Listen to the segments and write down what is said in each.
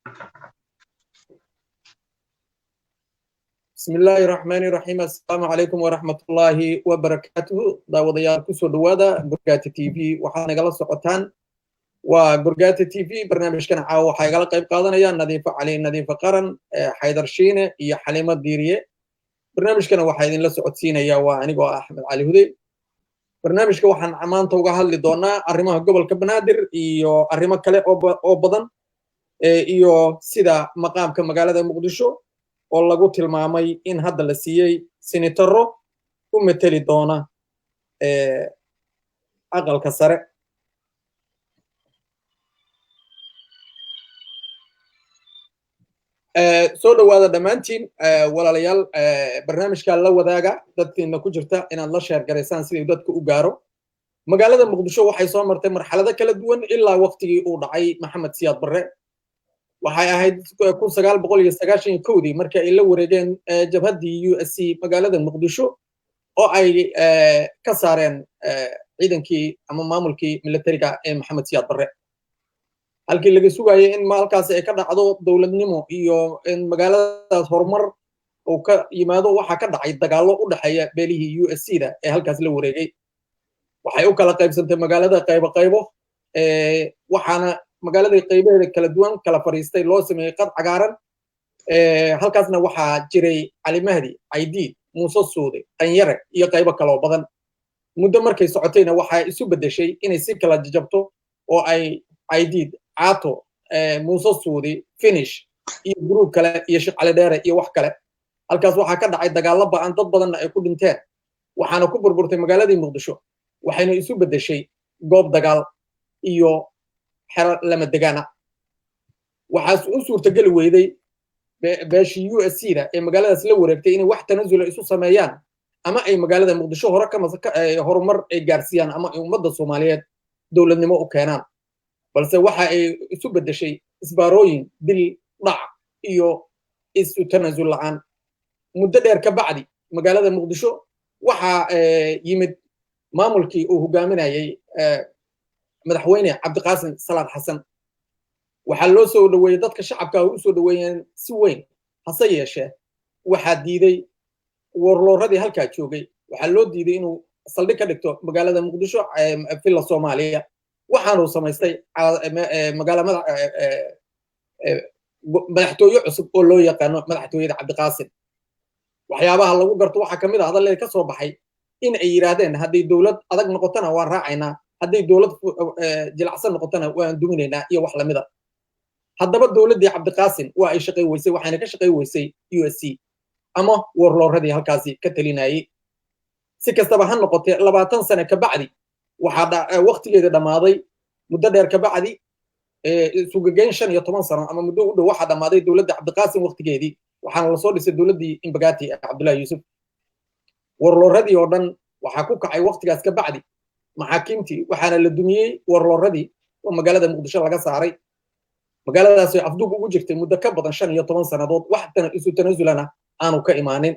Bismi illaahi raxmaani raxiim. Assalaamu calaykum waraxmatullaahi wabarakaatuhu. Daawadayaal, kusoo dhowaada Gorgaati TV. Waxaad nagala socotaan waa Gorgaati TV. Barnaamijkan caawa waxaa igala qayb qaadanaya Nadiifo Cali, Nadiifo Qaran, Xaydar Shiine iyo Xaliimo Diiriye. Barnaamijkana waxaa idinla socodsiinaya waa anigoo ah Axmed Cali Hudey. Barnaamijka waxaan maanta uga hadli doonaa arrimaha gobolka Banaadir iyo arrimo kale oo badan, iyo sida maqaamka magaalada Muqdisho oo lagu tilmaamay in hadda la siiyey senataro u mateli doona aqalka sare. Soo dhowaada dhammaantiin, walaalayaal. Barnaamijka la wadaaga dadkiina ku jirta inaad la share garaysaan sidii dadka u gaaro. Magaalada Muqdisho waxay soo martay marxalado kala duwan ilaa waqtigii uu dhacay Maxamed Siyaad Barre. Waxay ahayd 1991-dii markii ay la wareegeen jabhaddii USC magaalada Muqdisho oo ay ka saareen ciidankii ama maamulkii militariga ee Maxamed Siyaad Barre. Halkii laga sugayay in halkaasi ay ka dhacdo dowladnimo iyo in magaaladaas horumar uu ka yimaado, waxaa ka dhacay dagaallo u dhexeeya beelihii USC da ee halkaas la wareegay. Waxay u kala qaybsantay magaalada qaybo qaybo, waxaana magaalada qaybaheeda kala duwan kala fariistay loo sameeyey qad cagaaran. Halkaasna waxaa jiray Cali Mahdi, Caydiid, Muuse Suude, Qanyare iyo qaybo kaloo badan. Muddo markay socotayna waxaa isu beddeshay inay si kala jajabto oo ay Caydiid, Caato, Muuse Suudi, Finish iyo group kale iyo Sheekh Cali Dheere iyo wax kale. Halkaas waxaa ka dhacay dagaallo ba'an, dad badanna ay ku dhinteen, waxaana ku burburtay magaaladii Muqdisho, waxayna isu beddeshay goob dagaal iyo xero lama degaana. Waxaas u suurtageli weyday beeshii USC da ee magaaladaas la wareegtay inay wax tanasula isu sameeyaan ama ay magaalada Muqdisho hore ka horumar ay gaarsiiyaan ama ay ummadda Soomaaliyeed dowladnimo u keenaan, balse waxa ay isu beddeshay isbaarooyin, dil, dhac iyo isu tanasul la'aan. Muddo dheer ka bacdi magaalada Muqdisho waxaa yimid maamulkii uu hogaaminayay madaxweyne Cabdiqaasim Salaad Xasan. Waxaa loo soo dhoweeyey, dadka shacabka u soo dhoweeyeen si weyn, hase yeeshee waxaa diiday warlooradii halkaa joogay. Waxaa loo diiday inuu saldhig ka dhigto magaalada Muqdisho Villa Soomaaliya, waxaanuu samaystay magaala madaxtooye cusub oo loo yaqaano madaxtooyada Cabdiqaasim. Waxyaabaha lagu garto waxaa kamid a hadalleed ka soo baxay in ay yidhaahdeen: hadday dowlad adag noqotona waan raacaynaa, hadday dowlad jilacsan noqotona waan duminaynaa, iyo wax lamida. Haddaba dowladdii Cabdiqaasim waa ay shaqay weysay, waxayna ka shaqay weysay USC ama warlooradii halkaasi ka talinayay. Si kastaba ha noqotee, 20 sane ka bacdi waxaa waqtigeeda dhammaaday. Muddo dheer ka bacdi, sugageyn 15 sano ama muddo u dhow, waxaa dhammaaday dowladda Cabdiqaasim waqtigeedii, waxaana lasoo dhisay dowladdii Imbagati ee Cabdullahi Yuusuf. Warlooradii oo dhan waxaa ku kacay waqtigaas ka bacdi maxaakiimtii, waxaana la dumiyey warlooradii oo magaalada Muqdisho laga saaray. Magaaladaas afduub ugu jirtay muddo ka badan 15 sannadood, wax isu tanasulana aanu ka imaanin.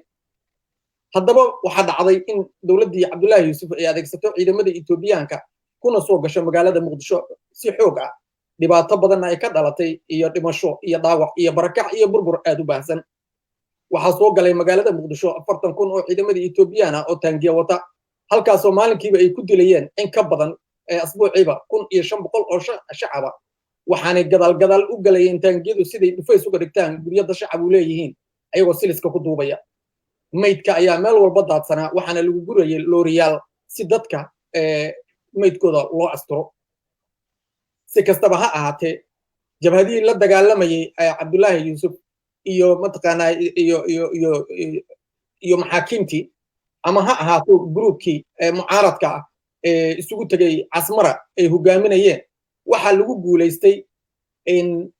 Haddaba waxaa dhacday in dowladdii Cabdullaahi Yuusuf ay adeegsato ciidamada Etoobiyaanka kuna soo gasho magaalada Muqdisho si xoog ah, dhibaato badanna ay ka dhalatay, iyo dhimasho iyo dhaawac iyo barakac iyo burbur aad u baahsan. Waxaa soo galay magaalada Muqdisho 40,000 oo ciidamada Etoobiyaan ah oo taangiya wata, halkaasoo maalinkiiba ay ku dilayeen in ka badan asbuuciiba 1500 oo shacaba, waxaanay gadaal gadaal u galayeen taangiyadu siday dhufays uga dhigtaan guryada shacabu leeyihiin, ayagoo siliska ku duubaya. Maydka ayaa meel walba daadsanaa, waxaana lagu gurayay looriyaal si dadka maydkooda loo asturo. Si kastaba ha ahaatee, jabhadihii la dagaalamayay Cabdullaahi Yuusuf iyo mataqaanaa iyo maxaakiimtii, ama ha ahaato groupkii mucaaradka ah ee isugu tegay Casmara ay hogaaminayeen, waxaa lagu guulaystay in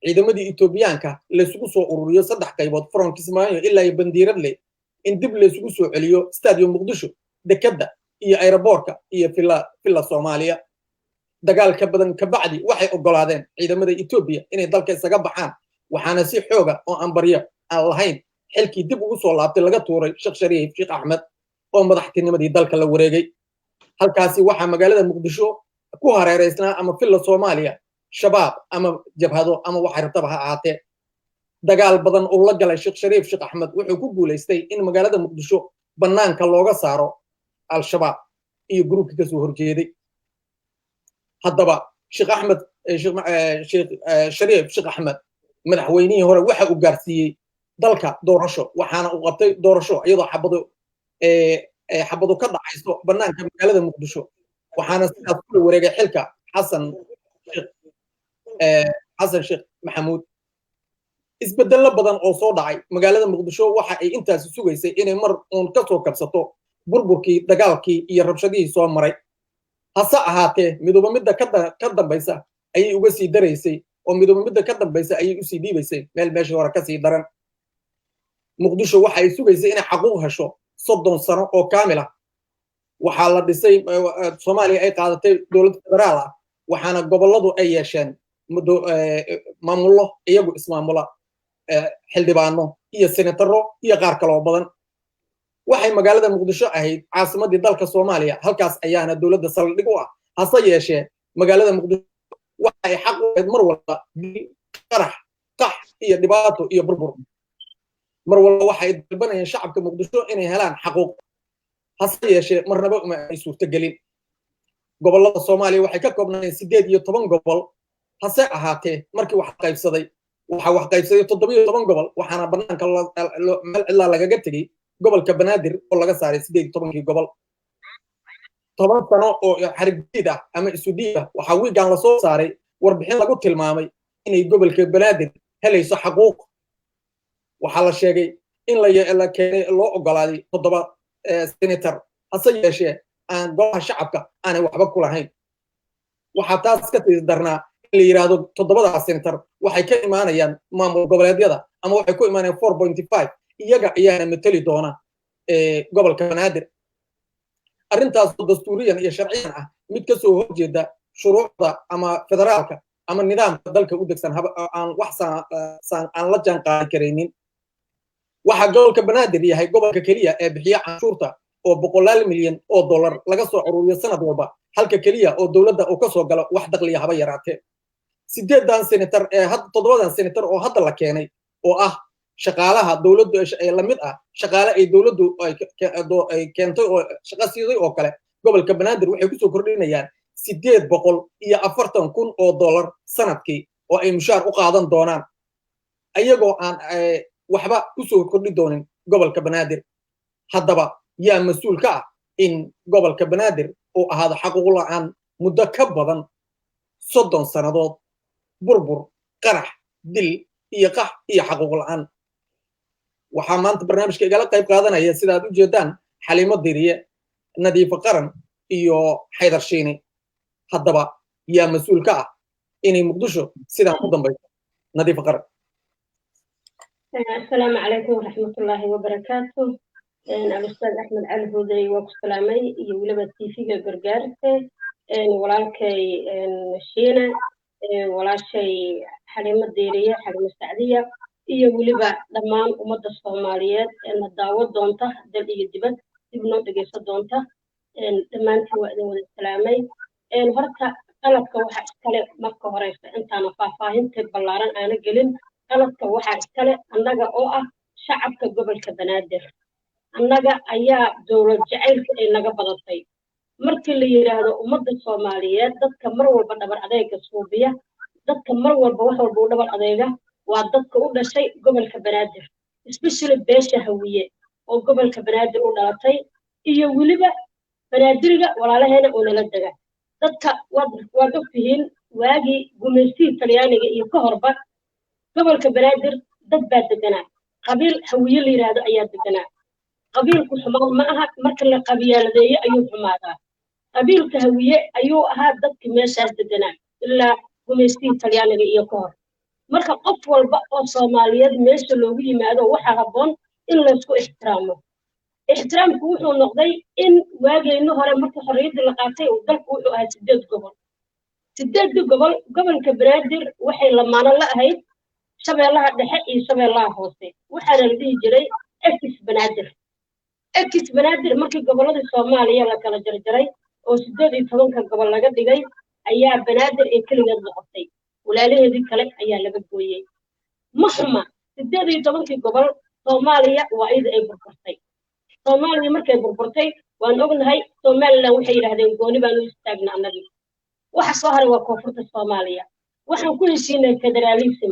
ciidamadii Etoobiyaanka laysugu soo ururiyo saddex qaybood, from Kismaayo ilaa iyo Bandiiradle, in dib laysugu soo celiyo Stadium Muqdisho, dekedda iyo aeroboorka iyo Villa Soomaaliya. Dagaal ka badan ka bacdi waxay oggolaadeen ciidamada Etoobiya inay dalka isaga baxaan, waxaana si xooga oo aan baryo aan lahayn xilkii dib ugu soo laabtay laga tuuray Sheekh Shariif Sheekh Axmed oo madaxtinimadii dalka la wareegay. Halkaasi waxaa magaalada Muqdisho ku hareeraysnaa ama Villa Soomaaliya Shabaab ama jabhado ama waxay rabtaba ha ahaatee. Dagaal badan uu la galay Sheekh Shariif Sheekh Axmed wuxuu ku guulaystay in magaalada Muqdisho bannaanka looga saaro Al-Shabaab iyo gruubkii kasoo horjeeday. Haddaba Sheekh Axmed, Sheekh Shariif Sheekh Axmed, madaxweynihii hore, waxa uu gaarsiiyey dalka doorasho, waxaana uu qabtay doorasho iyadoo xabado ka dhacayso bannaanka magaalada Muqdisho, waxaana sidaas kula wareegay xilka Xasan Sheekh Maxamuud. Isbedello badan oo soo dhacay magaalada Muqdisho waxa ay intaasi sugaysay inay mar uun ka soo kabsato burburkii, dagaalkii iyo rabshadihii soo maray. Hase ahaatee, midooba midda ka dambaysa ayay uga sii daraysay, oo midooba midda ka dambaysa ayay usii dhiibaysay meel meeshii hore kasii daran. Muqdisho waxa ay sugaysay inay xaquuq hesho 30 sano oo kaamil ah. Waxaa la dhisay Soomaaliya ay qaadatay dowlad federaal ah, waxaana gobolladu ay yeesheen maamullo iyagu ismaamula, xildhibaano iyo senataro iyo qaar kaloo badan. Waxay magaalada Muqdisho ahayd caasimaddii dalka Soomaaliya, halkaas ayaana dowladda saldhig u ah. Hase yeeshee, magaalada Muqdisho waxa ay xaq u ahayd mar walba dil, qarax, qax iyo dhibaato iyo burbur. Mar walba waxay dalbanayeen shacabka Muqdisho inay helaan xaquuq, hase yeeshee marnaba uma ay suurtogelin. Gobollada Soomaaliya waxay ka koobnaayeen 18 gobol. Hase ahaatee, markii wax qaybsaday, waxaa wax qaybsaday 17 gobol, waxaana bannaanka meel cidlaa lagaga tegey gobolka Banaadir oo laga saaray 18-kii gobol. 10 sano oo xarigdiid ah ama isudiid ah, waxaa wiigan lasoo saaray warbixin lagu tilmaamay inay gobolka Banaadir helayso xaquuq. Waxaa la sheegay in la keenay, loo ogolaaday toddoba senator, hase yeeshee aan golaha shacabka aanay waxba ku lahayn. Waxaa taas ka sii darnaa in la yidhaahdo toddobadaa senator waxay ka imaanayaan maamul goboleedyada ama waxay ku imaanayaan 4.5, iyaga ayaana mateli doona gobolka Banaadir. Arrintaasoo dastuuriyan iyo sharciyan ah mid ka soo horjeeda shuruucda ama federaalka ama nidaamka dalka u degsan, aan wax aan la jaan qaadi karaynin. Waxaa gobolka Banaadir yahay gobolka keliya ee bixiya canshuurta oo boqolaal milyan oo dollar laga soo ururiyo sanad walba, halka keliya oo dowladda uu ka soo galo wax dakhliya haba yaraatee. Sideedan senator ee hadda, toddobadan senator oo hadda la keenay oo ah shaqaalaha dowladdu ee lamid ah shaqaale ay dowladdu ay keentay oo shaqo siiday oo kale, gobolka Banaadir waxay kusoo kordhinayaan 840,000 oo dollar sanadkii oo ay mushaar u qaadan doonaan, ayagoo aan waxba kusoo kordhi doonin gobolka Banaadir. Haddaba yaa mas-uul ka ah in gobolka Banaadir uu ahaado xaquuq la'aan muddo ka badan 30 sannadood, burbur, qarax, dil iyo qax iyo xaquuq la'aan? Waxaa maanta barnaamijka igala qayb qaadanaya, sida aad u jeedaan, Xaliimo Diriye, Nadiifo Qaran iyo Xaydar Shiine. Haddaba yaa mas-uul ka ah inay Muqdisho sidaan ku dambayso? Nadiifo Qaran. Asalaamu calaykum waraxmatullaahi wabarakaatu. Alustaad Axmed Cali Huudey, waa ku salaamay, iyo weliba TV-ga Gargaarte, walaalkay Shiine, walaashay Xaliimo Diiriye, Xaliimo Sacdiya, iyo weliba dhammaan ummadda Soomaaliyeed na daawo doonta dal iyo dibad, dib noo dhegeysan doonta. Dhammaantiin waa idin wada salaamay. Horta qaladka waxaa iskale marka horeysa, intaana faahfaahinta ballaaran aana gelin, qaladka waxaa iskale annaga oo ah shacabka gobolka Banaadir. Annaga ayaa dowlad jacaylka ay naga badatay. Markii la yidhaahdo ummadda Soomaaliyeed, dadka mar walba dhabar adeega suubiya, dadka mar walba wax walba u dhabar adeega, waa dadka u dhashay gobolka Banaadir, especially beesha Hawiye oo gobolka Banaadir u dhalatay, iyo weliba Banaadiriga walaalaheena oo nala dega. Dadka waad ogtihiin, waagii gumaystihii Talyaaniga iyo ka horba gobolka Banaadir dad baa deganaa, qabiil Hawiye la yidhaahdo ayaa deganaa. Qabiilku xumaan ma aha, marka la qabiyaaladeeyo ayuu xumaadaa. Qabiilka Hawiye ayuu ahaa dadkii meeshaas deganaa ilaa gumaystihii Talyaaniga iyo ka hor. Marka qof walba oo Soomaaliyeed meesha loogu yimaado, waxaa habboon in laysku ixtiraamo. Ixtiraamku wuxuu noqday in waageenni hore, markii xorriyadda la qaatay, dalku wuxuu ahaa sideed gobol. Sideedii gobol, gobolka Banaadir waxay lamaano la ahayd Shabeellaha Dhexe iyo Shabeellaha Hoose, waxaana la dhihi jiray ex Banaadir. Ex Banaadir, markii gobolladii Soomaaliya la kala jarjaray oo 18-ka gobol laga dhigay, ayaa Banaadir ay keligeed noqotay. Walaalaheedii kale ayaa laga gooyey. Ma xuma, 18-kii gobol Soomaaliya waa iyada ay burburtay. Soomaaliya markay burburtay, waan ognahay, Somaliland waxay yidhahdeen gooni baanu istaagna annagii. Waxa soo haray waa koonfurta Soomaaliya. Waxaan ku heshiinay federalism,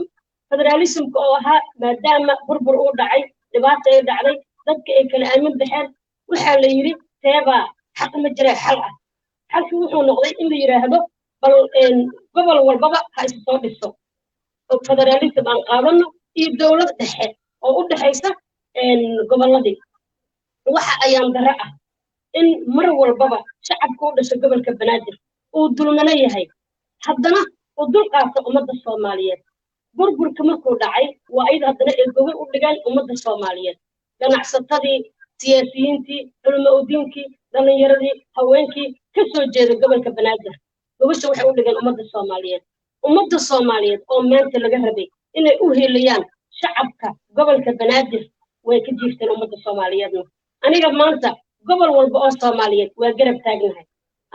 federalismka oo ahaa maadaama burbur uu dhacay, dhibaata ay dhacday, dadka ay kala aamin baxeen, waxaa la yidhi teebaa xaq ma jira xal ah. Xalkii wuxuu noqday in la yidhaahdo bal gobol walbaba ha isu soo dhiso oo federalism aan qaadano iyo dowlad dhexe oo u dhexaysa gobolladii. Waxa ayaan darro ah in mar walbaba shacabka u dhashay gobolka Banaadir uu dulmano yahay, haddana uu dul qaato ummadda Soomaaliyeed. Burburka markuu dhacay waa iyada haddana ay gogol u dhigaan ummadda Soomaaliyeed, ganacsatadii, siyaasiyiintii, culimo udiinkii, dhallinyaradii, haweenkii ka soo jeeda gobolka Banaadir. Gogosha waxay u dhigeen ummadda Soomaaliyeed, ummadda Soomaaliyeed oo maanta laga rabay inay u hiiliyaan shacabka gobolka Banaadir way ka jiifteen ummadda Soomaaliyeedna. Aniga maanta gobol walba oo Soomaaliyeed waa garab taagnahay,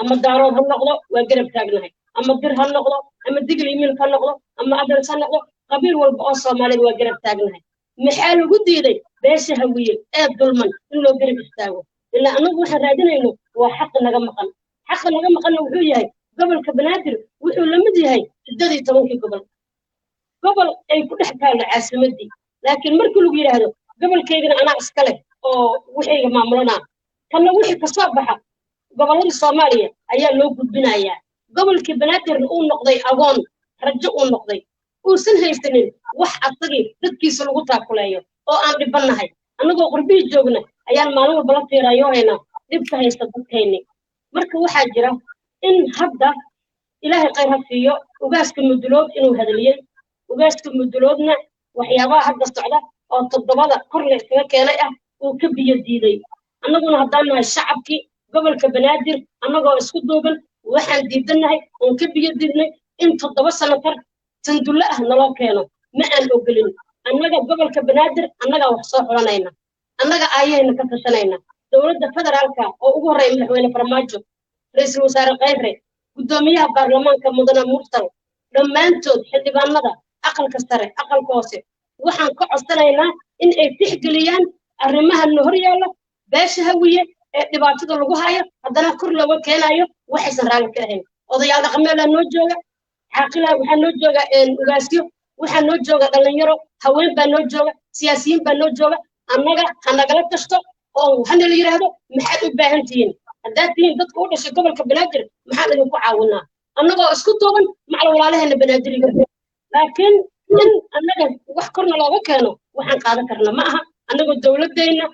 ama Daarood ha noqdo waa garab taagnahay, ama Dir ha noqdo, ama Digli Milk ha noqdo, ama Adals ha noqdo, qabiil walba oo Soomaaliyeed waa garab taagnahay. Maxaa lagu diiday beesha Hawiye ee dulman in loo garab istaago? Ilaa annagu waxaan raadinayno waa xaqa naga maqan. Xaqa naga maqanna wuxuu yahay gobolka Banaadir wuxuu la mid yahay 18-kii gobol, gobol ay ku dhex taallo caasimaddii. Laakiin markii lagu yidhaahdo gobolkaygana anaa iska leh oo wixayga maamulanaa, kanna wixii kasoo baxa gobolladii Soomaaliya ayaa loo gudbinayaa, gobolkii Banaadirna uu noqday agoon rajo uu noqday, uusan haysanin wax asagii dadkiisa lagu taakuleeyo oo aan dhibannahay. Annagoo qurbihii joogna ayaan maalin walba la tiirayoohaynaa dhibka haysta dadkayni. Marka waxaa jira in hadda Ilaahay khayr ha siiyo ugaaska Mudulood inuu hadaliyey. Ugaaska Muduloodna waxyaabaha hadda socda oo toddobada kor la iskaga keenay ah uu ka biyo diiday. Annaguna haddaan nahay shacabkii gobolka Banaadir, annagoo isku duuban, waxaan diidannahay oon ka biyo diidnay in 7 sanatar sandulle ah naloo keeno. Ma aan ogolin. Annaga gobolka Banaadir annagaa wax soo xulanayna, annaga aayahayna ka tashanayna. Dowladda federaalka oo ugu horreeya madaxweyne Farmaajo, ra-iisul wasaare Khayre, guddoomiyaha baarlamaanka mudane Mursal, dhammaantood xildhibaanada aqalka sare, aqalka hoose, waxaan ka codsanaynaa in ay tixgeliyaan arrimaha na hor yaalla beesha Hawiye ee dhibaatada lagu hayo, haddana kor looga keenayo waxaysan raalli ka ahayn. Odayaal dhaqameedaa noo jooga, caaqila waxaa noo jooga, ugaasyo waxaa noo jooga, dhallinyaro, haween baa noo jooga, siyaasiyiin baa noo jooga. Annaga ha nagala tashto oo hana la yidhaahdo maxaad u baahan tihiin haddaad tihiin dadka u dhashay gobolka Banaadir, maxaan idinku caawinaa, annagoo isku duuban macla walaalaheena Banaadiriga. Laakiin in annaga wax korna looga keeno waxaan qaadan karna ma aha. Annagoo dowladdeenna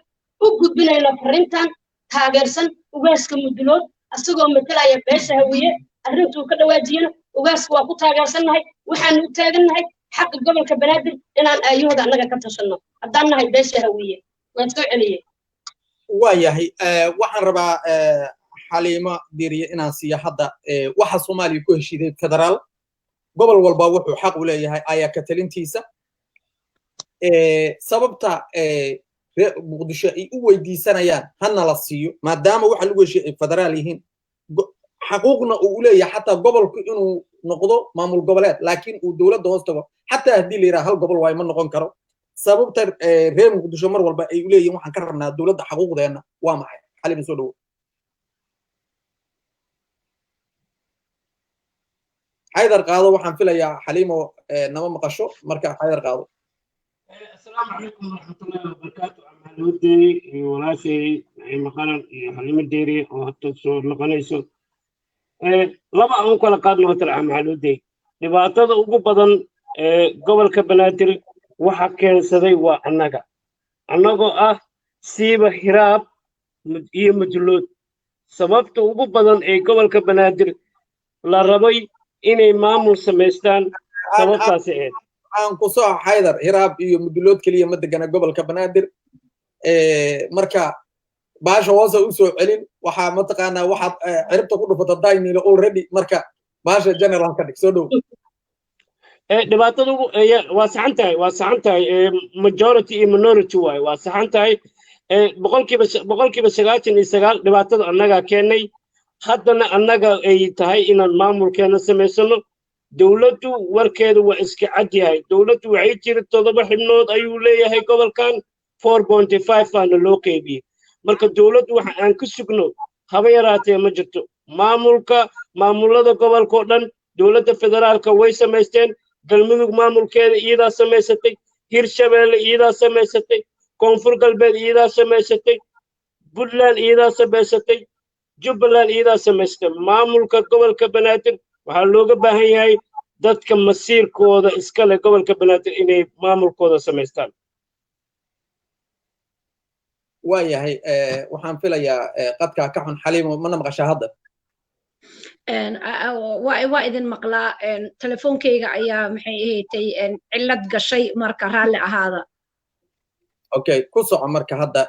u gudbinayna fariintan taageersan ugaaska Mudulood asagoo matalaya beesha Hawiye, arrintuu ka dhawaajiyana ugaaska waa ku taageersannahay. Waxaanu u taagannahay xaqa gobolka Banaadir inaan aayahooda annaga ka tashanno haddaan nahay beesha Hawiye. Waan soo celiyey. Waayahay, waxaan rabaa Xaliimo Diiriye inaan siiyo hadda. Waxa Soomaaliya ku heshiiday federaal, gobol walba wuxuu xaq u leeyahay ayaa ka talintiisa. Sababta reer Muqdisho ay u weydiisanayaan hana la siiyo, maadaama waxa lagu heshiiyey ay federaal yihiin, xaquuqna uu u leeyahay xataa gobolku inuu noqdo maamul goboleed, laakiin uu dowladda hoos tago, xataa haddii la yidhaha hal gobol waayo ma noqon karo, sababta reer Muqdisho mar walba ay u leeyihin waxaan ka rabnaa dowladda xaquuqdeenna waa maxay? Xalima, soo dhawo. Xaydar qaado. Waxaan filayaa Xaliimo nama maqasho, marka Xaydar qaado. Asalaamu calaykum waraxmatullaahi wabarakaatu. Amaaloodey iyo walaashay Naciimo Qaran iyo Xalimo Deeri oo hadda soo noqonayso, laba aan u kala qaadno. Hotel Amaaloodey, dhibaatada ugu badan ee gobolka Banaadir waxa keensaday waa annaga, annagoo ah siiba Hiraab iyo Mudulood. Sababta ugu badan ee gobolka Banaadir la rabay inay maamul samaystaan sababtaasi ahayd. Aan ku soo Xaydar, Hiraab iyo Mudulood keliya ma degana gobolka Banaadir. Marka baasha hoose u soo celin, waxaa mataqaanaa waxaad ciribta ku dhufata daynilo already, marka baasha general ka dhig. Soo dhow. Dhibaatada ugu waa saxan tahay, waa saxan tahay, majority iyo minority waaye, waa saxan tahay. 99% dhibaatada annagaa keennay, haddana annaga ay tahay inaan maamulkeena samaysano. Dowladdu warkeedu waa iska cad yahay. Dowladdu waxay tiri 7 xibnood ayuu leeyahay gobolkan, 4.5 aana loo qeybiyey. Marka dowladdu waxa aan ku sugno haba yaraatee ma jirto. Maamulka, maamulada gobolka oo dhan dowladda federaalka way samaysteen. Galmudug maamulkeeda iyadaa samaysatay, Hirshabeelle iyadaa samaysatay, Koonfur Galbeed iyadaa samaysatay, Puntland iyadaa samaysatay, Jubbaland iyadaa samaysatay. Maamulka gobolka Banaadir waxaa looga baahan yahay dadka masiirkooda iskale gobolka Banaadir inay maamulkooda samaystaan. Waayahay, waxaan filayaa qadkaa ka xun. Xaliimo, mana maqashaa hadda? Waa idin maqlaa. Telefoonkayga ayaa, maxay ahaydtay, cillad gashay, marka raalli ahaada. Okay, ku soco. Marka hadda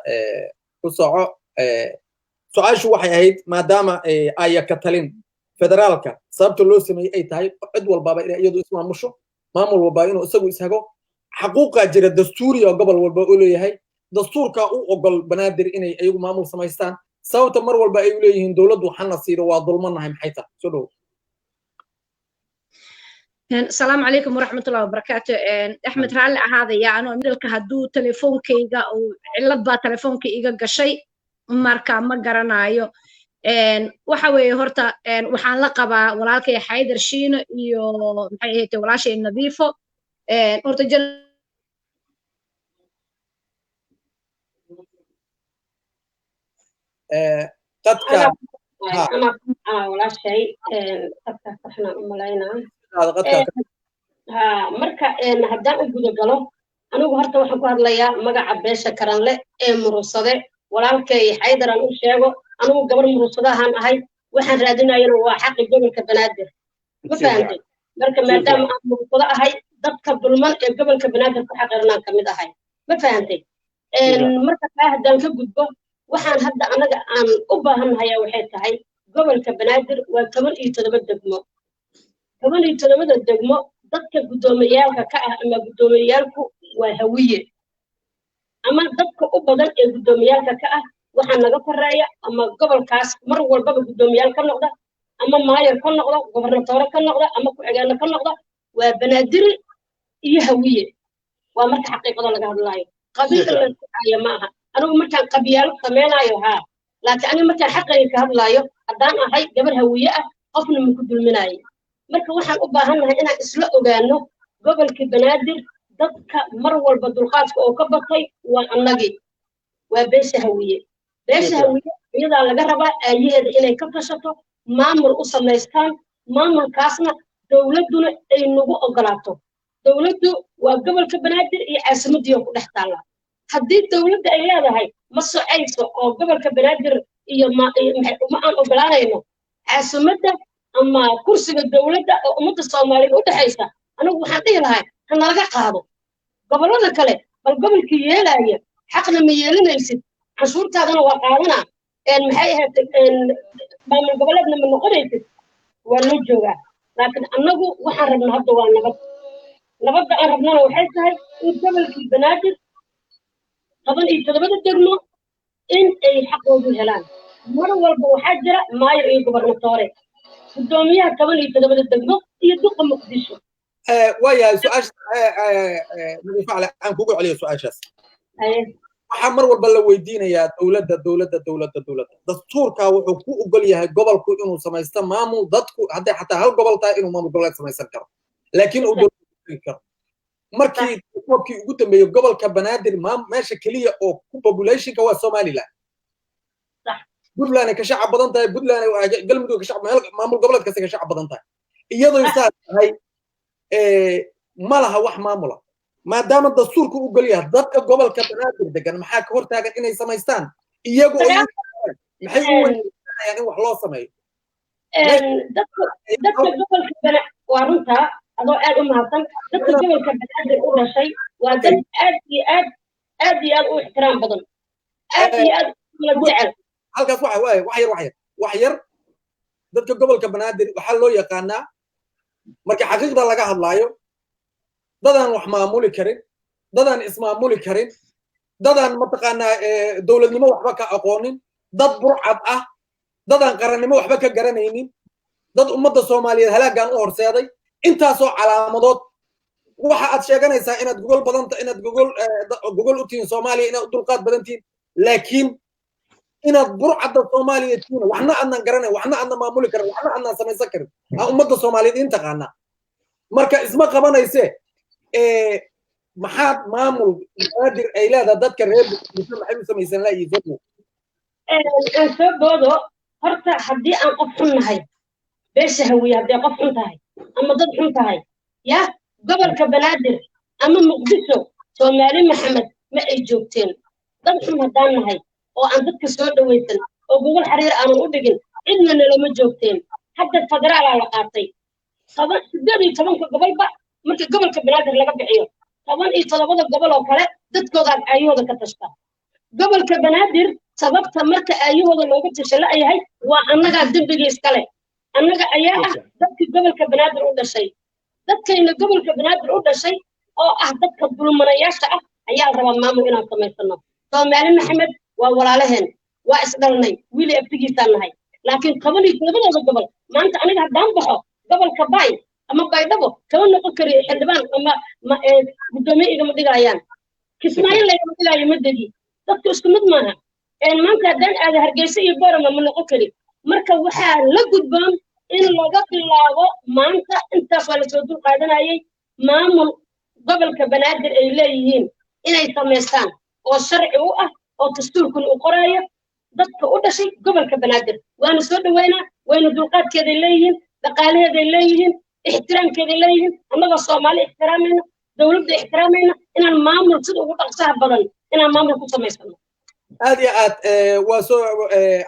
ku soco. Su-aashu waxay ahayd, maadaama aya ka talin federaalka sababta loo sameeyey ay tahay cid walbaaba inay iyadu ismaamusho, maamul walbaa inuu isagu ishago, xaquuqaa jira dastuuriya oo gobol walba u leeyahay, dastuurkaa u ogol Banaadir inay iyagu maamul samaystaan, sababta mar walba ay u leeyihiin dowladdu waxana siido, waa dulmanahay, maxay tahay? Soo dhowo. Asalaamu calaykum waraxmatullahi wabarakaatu. Axmed, raalli ahaadaya, anoo midalka hadduu telefoonkayga uu cillad baa telefoonka iga gashay, marka ma garanayo. Waxa weeye, horta waxaan la qabaa walaalkay Xaydar Shiino iyo, maxay ahayd, walaashay Nadiifo. Horta qadka Walaashay qadka saxnaan u malaynaa. Ha, marka haddaan u guda galo, anigu horta waxaan ku hadlayaa magaca beesha Karanle ee Murursade. Walaalkay Xaydar aan u sheego, anigu gabar murursadahaan ahay, waxaan raadinayana waa xaqi gobolka Banaadir, ma fahamtay? Marka maadaama aan murursado ahay, dadka dulman ee gobolka Banaadir ku xaqirnaan ka mid ahay, ma fahamtay? Marka taa haddaan ka gudbo, waxaan hadda anaga aan u baahannahayaa waxay tahay, gobolka Banaadir waa 17 degmo. 17-da degmo dadka guddoomiyaalka ka ah ama guddoomiyaalku waa Hawiye, ama dadka u badan ee guddoomiyaalka ka ah waxaa naga koreeya, ama gobolkaas mar walbaba guddoomiyaal ka noqda, ama maayar ka noqda, gobernatoore ka noqda, ama ku-xigeenno ka noqda, waa Banaadiri iyo Hawiye. Waa marka xaqiiqada laga hadlaayo, qabiilka la iskucaayo ma aha. Anigu markaan qabyaalo sameynaayo haa, laakiin aniga markaan xaqayga ka hadlaayo, haddaan ahay gabar Hawiye ah, qofna maku dulminaayo. Marka waxaan u baahannahay inaan isla ogaano, gobolka Banaadir dadka mar walba dulqaadka oo ka batay waa annagii, waa beesha Hawiye. Beesha Hawiye iyadaa laga rabaa aayaheeda inay ka tashato, maamul u samaystaan, maamulkaasna dowladduna ay nagu ogolaato. Dowladdu waa gobolka Banaadir iyo caasimaddiioo ku dhex taalla. Haddii dowladda ay leedahay ma socayso oo gobolka Banaadir iyo ma aan ogolaanayno caasimadda ama kursiga dowladda oo ummadda Soomaaliyeed u dhexaysa, anigu waxaan dhihi lahaa ha nalaga qaado gobollada kale. Bal gobolkii yeelaya, xaqna ma yeelanaysid, canshuurtaadana waa qaadanaa, maxay ahayd, maamul goboleedna ma noqonaysid, waa loo joogaa. Laakiin annagu waxaan rabna hadda waa nabad. Nabadda aan rabnana waxay tahay in gobolkii Banaadir 17-da degmo in ay xaqoodu helaan. Mar walba waxaa jira maayar iyo gobernatoore, guddoomiyaha 17-da degmo iyo duqa Muqdisho. Waayahay, su-aasha Nadiifo Cali aan kugu celiyo su-aashaas. Waxaa mar walba la weydiinayaa dowladda, dowladda, dowladda, dowladda. Dastuurka wuxuu ku ogol yahay gobolku inuu samaysto maamul, dadku hadday xataa hal gobol tahay inuu maamul goboleed samaysan karo, laakiin uu dowladda karo. Markii koobkii ugu dambeeyey gobolka Banaadir, meesha keliya oo ku populationka waa Somaliland. Puntland ay ka shacab badan tahay, Puntland, Galmudug ka shacab, maamul goboleed kasta ka shacab badan tahay. Iyadoo saas tahay ma laha wax maamula. Maadaama dastuurku u gol yahay, dadka gobolka Banaadir degan maxaa ka hortaagan inay samaystaan iyagu? Maxay u weydiinayaan in wax loo sameeyo? Dadka gobolka, waa runtaa, adoo aad u mahadsan, dadka gobolka Banaadir u dhashay waa dad aad iyo aad, aad iyo aad u ixtiraam badan, aad iyo aad ula jecel. Halkaas waxa waaye, wax yar, wax yar, wax yar. Dadka gobolka Banaadir waxaa loo yaqaanaa, marka xaqiiqda laga hadlaayo, dadaan wax maamuli karin, dadaan ismaamuli karin, dadaan mataqaanaa dowladnimo waxba ka aqoonin, dad burcad ah, dadaan qarannimo waxba ka garanaynin, dad ummadda Soomaaliyeed halaagaan u horseeday. Intaasoo calaamadood waxa aad sheeganaysaa inaad gogol badanta, inaad gogol u tihiin Soomaaliya, inaad u dulqaad badan tihiin, laakiin inaad burcadda Soomaaliya tihiin, waxna aadnan garanayn, waxna aadnan maamuli karin, waxna aadnan samaysan karin, aa ummadda Soomaaliyeed in taqaanaa. Marka isma qabanayse. Maxaad maamul Banaadir ay leedahay dadka reer Muqdisho maxay u samaysan laayihiin? Aan soo boodo horta. Haddii aan qof xun nahay, beesha Hawiye hadday qof xun tahay ama dad xun tahay, ya gobolka Banaadir ama Muqdisho Soomaali Maxamed ma ay joogteen. Dad xun haddaan nahay oo aan dadka soo dhawaysan oo gogol xariir aanan u dhigin, cidna nalama joogteen. Hadda federaalaa la qaatay. 10, 18-ka gobolba marka gobolka Banaadir laga bixiyo, 17-da gobol oo kale dadkoodaad aayahooda ka tashta. Gobolka Banaadir sababta marka aayahooda looga tasha la'yahay waa annagaa dembiga iskale. Annaga ayaa ah dadkii gobolka Banaadir u dhashay. Dadkayna gobolka Banaadir u dhashay oo ah dadka dulmanayaasha ah ayaa la rabaa maamul inaan samaysano. Soomaali Maxamed waa walaalaheen, waa isdhalnay, wiili abtigiisaan nahay, laakiin 17-dooda gobol maanta aniga haddaan baxo gobolka Bay ama Baydhabo kama noqon kariyo xildhibaan ama guddoomiye igama dhigayaan. Kismaayo laygama dhigaayo, ma degi. Dadku isku mid maaha. Maanta haddaan aado Hargeysa iyo Boorama ma noqon kari. Marka waxaa la gudboon in laga bilaabo maanta, intaas waa lasoo dul qaadanayay, maamul gobolka Banaadir ay leeyihiin inay samaystaan oo sharci u ah oo dastuurkuna uu qoraayo dadka u dhashay gobolka Banaadir. Waana soo dhaweynaa, wayna dulqaadkeeday leeyihiin, dhaqaalaheeday leeyihiin, ixtiraamkeeday leeyihiin. Annagoo Soomaali ixtiraamayna, dowladda ixtiraamayna, inaan maamul sida ugu dhaqsaha badan inaan maamul ku samaysano. Aad iyo aad waa soo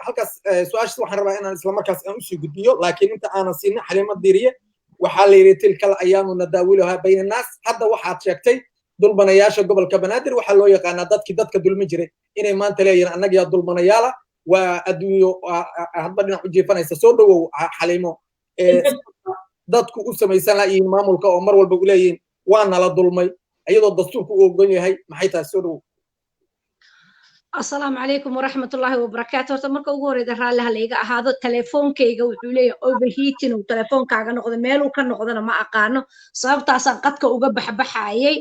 halkaas. Su-aashaas waxaan rabaa inaan isla markaas aan usii gudbiyo, laakiin inta aanan siinin Xaliimo Diiriye, waxaa la yidhi تلك الأيام نداولها بين الناس. Hadda waxaad sheegtay dulmanayaasha gobolka Banaadir waxaa loo yaqaanaa dadkii dadka dulmi jiray inay maanta leeyihiin annagiyaa dulmanayaala. Waa adduunyo hadba dhinac u jiifanaysa. Soo dhowow, Xaliimo. Dadku u samaysan layihiin maamulka oo mar walba u leeyihiin waa nala dulmay, iyadoo dastuurku u ogon yahay, maxay tahay? Soo dhowow. Asalaamu calaykum waraxmatullaahi wabarakaatu. Horta marka ugu horeyda raalli ha layga ahaado. Telefoonkayga wuxuu leeyahay overheating uu telefoonkaaga noqdo, meeluu ka noqdona ma aqaano. Sababtaasaan qadka uga baxbaxayay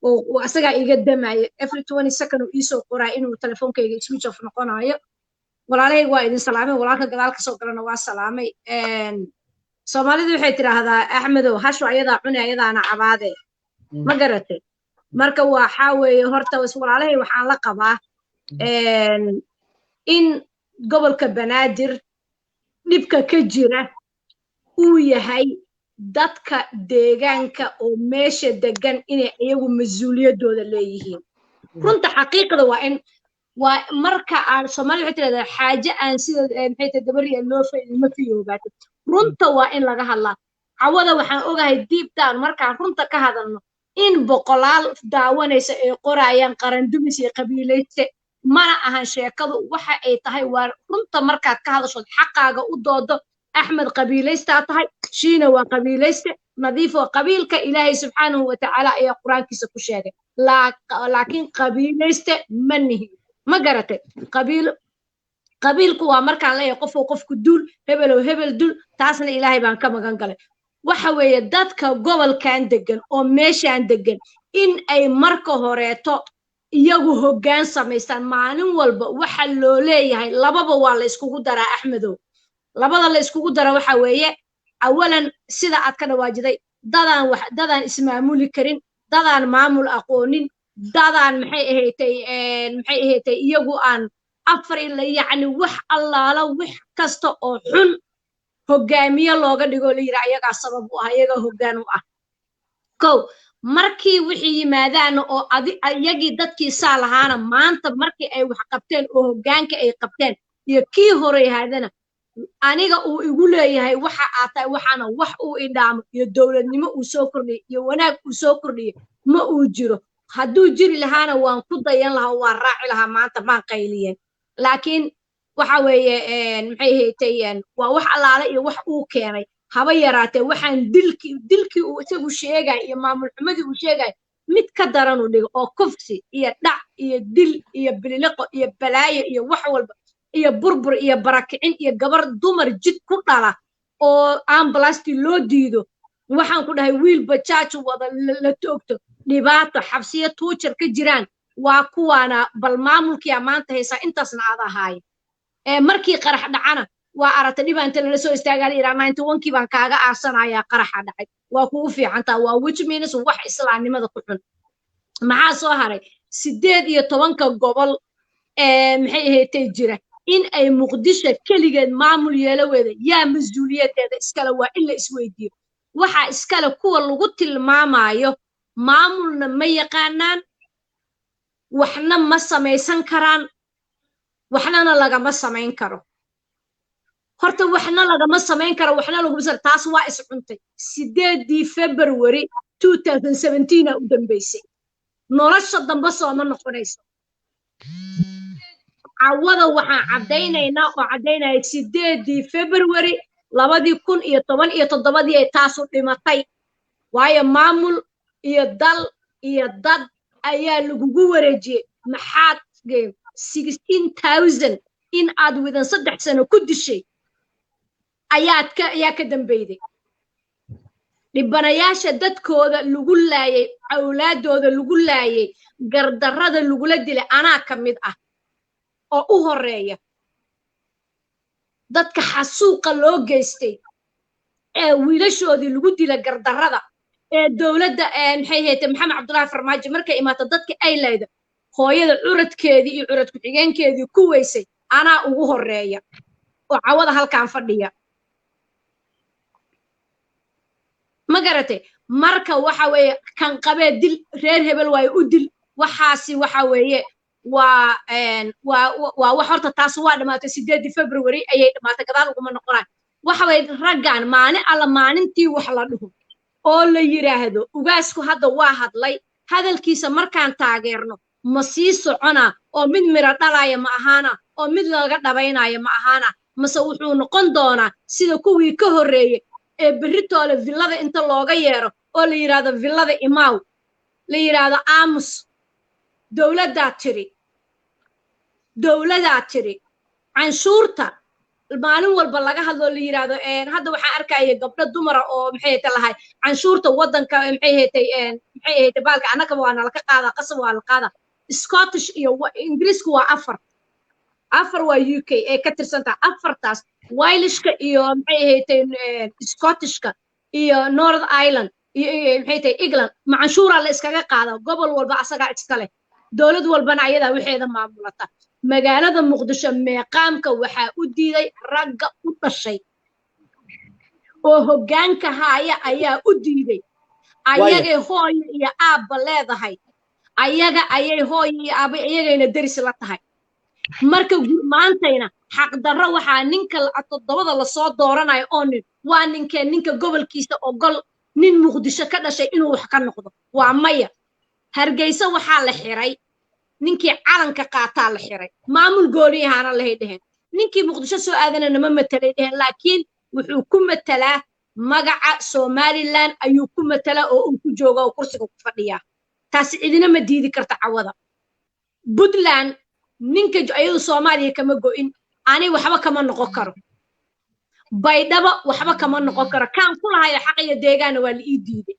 oo asagaa iga damayo. Every 20 second uu iisoo qoraa inuu telefoonkayga switch off noqonayo. Walaalahayga waa idin salaamay, walaalka gadaal kasoo galana waa salaamay. Soomaalidu waxay tidhaahdaa, Axmedow, hashu ayadaa cuni ayadaana cabaade, ma garatay? Marka waxaa weeye, horta walaalahay waxaan la qabaa in gobolka Banaadir dhibka ka jira uu yahay dadka deegaanka oo meesha degan inay iyagu mas-uuliyaddooda leeyihiin. Runta xaqiiqda waa in waa marka aan Soomaalida waxay tidhahdaa xaaje aan sida maxay tahay gabariya loo faydin ma fiyoobaato. Runta waa in laga hadlaa. Cawada waxaan ogahay deep down markaan runta ka hadalno in boqolaal daawanaysa ay qorayaan qarandumis iyo qabiilayste. Mana ahan sheekadu. Waxa ay tahay waa runta markaad ka hadashood xaqaaga u doodo. Axmed qabiilaystaa tahay, Shiina waa qabiilayste, Nadiifo qabiilka Ilaahay subxaanahu watacaala ayaa Qur-aankiisa ku sheegay, laakiin qabiilayste ma nihin, ma garatay? Qabiil, qabiilku waa markaan leeyahay qofuu qofku dul, hebelow hebel dul, taasna Ilaahay baan ka magan galay. Waxa weeye dadka gobolkan degan oo meeshaan degan in ay marka horeeto iyagu hoggaan samaystaan. Maalin walba waxa loo leeyahay lababa waa la iskugu daraa, Axmedow. Labada la iskugu dara waxa weeye, awalan, sida aad ka dhawaajiday, dadaan wax dadaan ismaamuli karin, dadaan maamul aqoonin, dadaan maxay ahaydtay iyagu aan afar ila, yacni wax allaala wax kasta oo xun hoggaamiye looga dhigo, la yidhi ayagaa sabab u ah, iyagaa hoggaan u ah. Kow, markii wixii yimaadaana oo adi iyagii dadkii saa lahaana, maanta markii ay wax qabteen oo hoggaanka ay qabteen iyo kii hore yahaadana, aniga uu igu leeyahay waxa aad tahay, waxaana wax uu idhaamo iyo dowladnimo uu soo kordhiyey iyo wanaag uu soo kordhiyey ma uu jiro. Hadduu jiri lahaana waan ku dayan lahaa oo waan raaci lahaa, maanta maan qayliyeen. Laakiin waxa weeye, maxay haytay, waa wax allaale iyo wax uu keenay haba yaraatee. Waxaan dilkii uu isagu sheegay iyo maamul xumadii uu sheegay mid ka daran uu dhigo oo kufsi iyo dhac iyo dil iyo bililiqo iyo balaayo iyo wax walba iyo burbur iyo barakicin iyo gabar dumar jid ku dhala oo ambulastii loo diido. Waxaan ku dhahay wiil bajaaj wada la toogto, dhibaato, xabsiyo tuujar ka jiraan. Waa kuwaana bal maamulkiyaa maanta haysaa, intaasna aad ahaaye. Markii qarax dhacana waa aragta dhibaanta lala soo istaagaa, la yidhaha 91-kii baan kaaga aarsanayaa qaraxa dhacay. Waa kugu fiicantaa, waa which means wax islaamnimada ku xun. Maxaa soo haray? 18-ka gobol ee maxay ahaydtay jira in ay Muqdisho keligeed maamul yeelaweeda, yaa mas-uuliyadeeda iskale? Waa in la isweydiiyo. Waxaa iskale kuwa lagu tilmaamayo maamulna ma yaqaanaan, waxna ma samaysan karaan, waxnana lagama samayn karo. Horta waxna lagama samayn karo, waxna laguma sa taas waa is cuntay. 8-dii February 2017 aa u dambeysay, nolosha dambe sooma noqonayso. Cawada waxaan caddaynaynaa oo caddaynaya 8-dii February 2017-dii ay taasu dhimatay, waayo maamul iyo dal iyo dad ayaa lagugu wareejiyey. Maxaad 16,000 in aad widan 3 sano ku dishay ayaad ka ayaa ka dambeyday? Dhibanayaasha dadkooda lagu laayay, awlaadooda lagu laayay, gardarrada lagula dilay, anaa ka mid ah oo u horeeya dadka xasuuqa loo geystay ee wiilashoodii lagu dila gardarrada ee dowladda maxay haytay Maxamed Cabdullaahi Farmaajo markay imaato dadka ay layda hooyada curadkeedii iyo curad ku-xigeenkeedii ku weysay, anaa ugu horeeya oo cawada halkaan fadhiya. Ma garatay? Marka waxa weeye kan qabee dil reer hebel waayo u dil, waxaasi waxa weeye waa waa wax. Horta taas waa dhamaatay, 8-dii February ayay dhamaatay, gadaal uguma noqonaan. Waxa weeye raggan maalin alla maalintii wax la dhaho oo la yidhaahdo ugaasku hadda waa hadlay, hadalkiisa markaan taageerno ma sii socona oo mid miro dhalaya ma ahaana oo mid laga dhabaynaya ma ahaana, mase wuxuu noqon doonaa sida kuwii ka horreeyey ee berritoole villada inta looga yeero oo la yidhaahdo villada imaaw, la yidhaahdo aamus, dowladdaa tiri, dowladaa tiri. Canshuurta maalin walba laga hadlo la yidhaahdo, hadda waxaan arkaya gabdho dumara oo maxay hayta lahay canshuurta waddanka maxay haytay, maxay haytay baalka annagaba waa nalaka qaadaa, qasab waa la qaadaa. Scottish iyo Ingiriisku waa afar, afar waa UK ee ka tirsantaha, afartaas Welshka iyo maxay ahayd Scottishka iyo North Ireland iyo maxay tahay England, ma canshuuraa la iskaga qaada? Gobol walba asagaa iska leh, dowlad walbana ayadaa waxeeda maamulata. Magaalada Muqdisho meeqaamka waxaa u diiday ragga u dhashay oo hoggaanka haaya ayaa u diiday. Ayagay hooyo iyo aabba leedahay, ayaga ayay hooyo iyo aabba iyagayna deris la tahay. Marka maantayna xaqdarro waxaa ninka toddobada lasoo dooranayo oo nin waa ninkee ninka gobolkiisa ogol nin Muqdisho ka dhashay inuu wax ka noqdo waa maya. Hargeysa waxaa la xiray ninkii calanka qaataa la xiray, maamul gooniyahaana lahay dheheen. Ninkii Muqdisho soo aadana nama matelay dheheen, laakiin wuxuu ku matelaa magaca Somaliland ayuu ku matelaa oo uu ku jooga oo kursiga ku fadhiyaa. Taasi cidina ma diidi karta. Cawada Puntland ninka ayadu Soomaaliya kama go'in, ani waxba kama noqon karo. Baydhabo waxba kama noqon karo, kaan ku lahayo xaq iyo deegaana waa la ii diiday.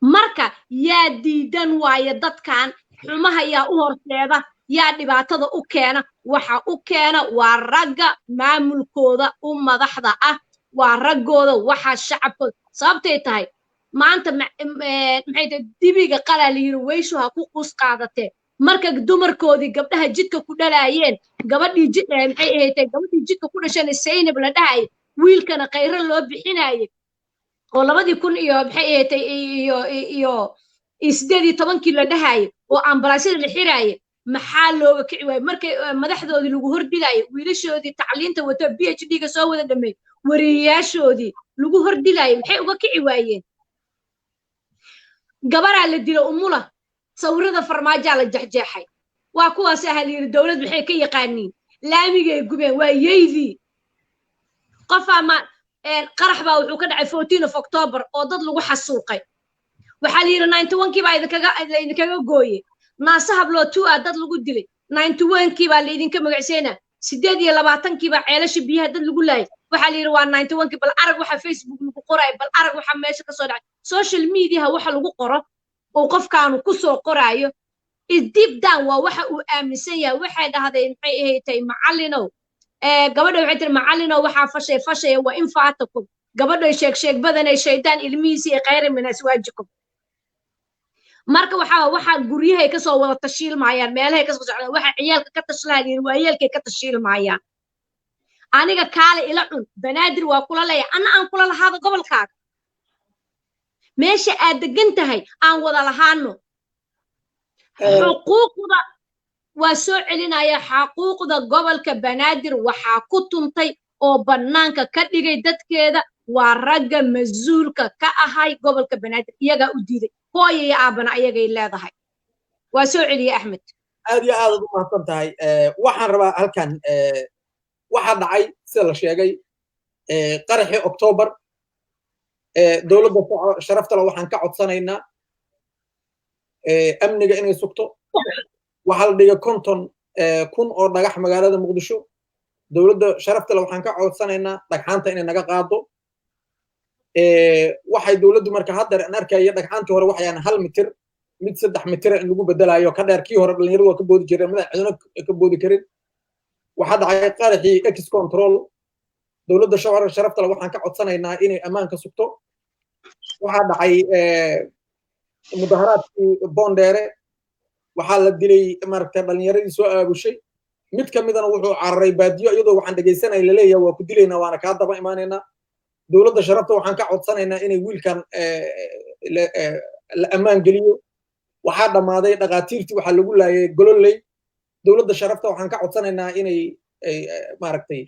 Marka yaa diidan waaye dadkan xumaha? Yaa u horseeda? Yaa dhibaatada u keena? Waxa u keena waa ragga maamulkooda u madaxda ah, waa raggooda, waxa shacabkooda. Sababtay tahay maanta maxay tahay dibiga qalaa la yiri weyshu ha ku quus qaadatee. Marka dumarkoodii gabdhaha jidka ku dhalaayeen, gabadhii jid maxay ahayd, gabadhii jidka ku dhashana Zaynab la dhahayay, wiilkana Khayro loo bixinayay oo 2000 iyo maxay ahayd iyo 18-kii la dhahayay oo ambalaasyada la xiraayay, maxaa looga kici waayey? Markay madaxdoodii lagu hordhilaayay, wiilashoodii tacliinta wato PhD ga soo wada dhameey, wariyayaashoodii lagu hordhilaayay, maxay uga kici waayeen? Gabaraa la dilo umula, sawirada Farmaajaa la jexjeexay, waa kuwaas aha la yidhi dowlad maxay ka yaqaaniin, laamigay gubeen, waa yeydii qofaa ma qarax baa wuxuu ka dhacay 14 of October oo dad lagu xasuuqay. Waxaa la yidhi 91-kii baa idinkaga idinkaga gooye naasa habloo two ah dad lagu dilay, 91-kii baa laidinka magacseynaa, 28-kii baa ceelasha biyaha dad lagu laayay. Waxaa la yidhi waa 91-kii. Bal arag waxa Facebook lagu qoraayo, bal arag waxa meesha kasoo dhacay, social mediaha waxa lagu qoro uu qofkaanu kusoo qoraayo deep down waa waxa uu aaminsan yahay. Waxay dhahdeen, maxay ahayd, macallinow, gabadha waxay tiri, "Macallinow, waxaa fashay fashaya waa in faatakum gabadhay sheeg sheeg badanay shaydaan ilmihiisii ee khayra min aswaajikum." Marka waxaa guryahay kasoo wada tashiilmaayaan, meelahay kasoo socdaan, waxa ciyaalka ka tashlaayeen, waayeelkay ka tashiilmaayaan. Aniga kaale ila cun, Banaadir waa kula leeyahay, anna aan kula lahaado gobolkaaga, meesha aad degan tahay aan wada lahaano. Xuquuqda waa soo celinaya. Xaquuqda gobolka Banaadir waxaa ku tuntay oo bannaanka ka dhigay dadkeeda waa ragga mas-uulka ka ahay gobolka Banaadir. Iyagaa u diiday. Hooyo iyo aabana ayagay leedahay. Waa soo celiyey, Axmed. Aad iyo aadaad u mahadsan tahay. Waxaan rabaa halkan, waxaa dhacay sida la sheegay qaraxii Octoobar. Dowladda sharaftale waxaan ka codsanaynaa amniga inay sugto. Waxaa la dhigay 50,000 oo dhagax magaalada Muqdisho. Dowladda sharaftale waxaan ka codsanaynaa dhagxaanta inay naga qaado. Waxay dowladdu marka haddeer aan arkaya dhagxaantii hore waxayaan 1 mitir, mid 3 mitira in lagu bedelayo ka dheer. Kii hore dhalinyaradu waa ka boodi jireen, midaan cidina ka boodi karin. Waxaa dhacay qaraxii Ex Control. Dowladda sharaftale waxaan ka codsanaynaa inay ammaanka sugto. Waxaa dhacay mudaharaadkii Boondheere. Waxaa la dilay maaragtay dhalinyaradii soo aabushay. Mid ka midana wuxuu cararay baadiyo, iyadoo waxaan dhegaysanay laleeyahay, "Waa ku dilaynaa, waana kaa daba imaanaynaa." Dowladda sharafta waxaan ka codsanaynaa inay wiilkan la ammaan geliyo. Waxaa dhammaaday dhakhaatiirtii, waxaa lagu laayay Gololey. Dowladda sharafta waxaan ka codsanaynaa inay maaragtay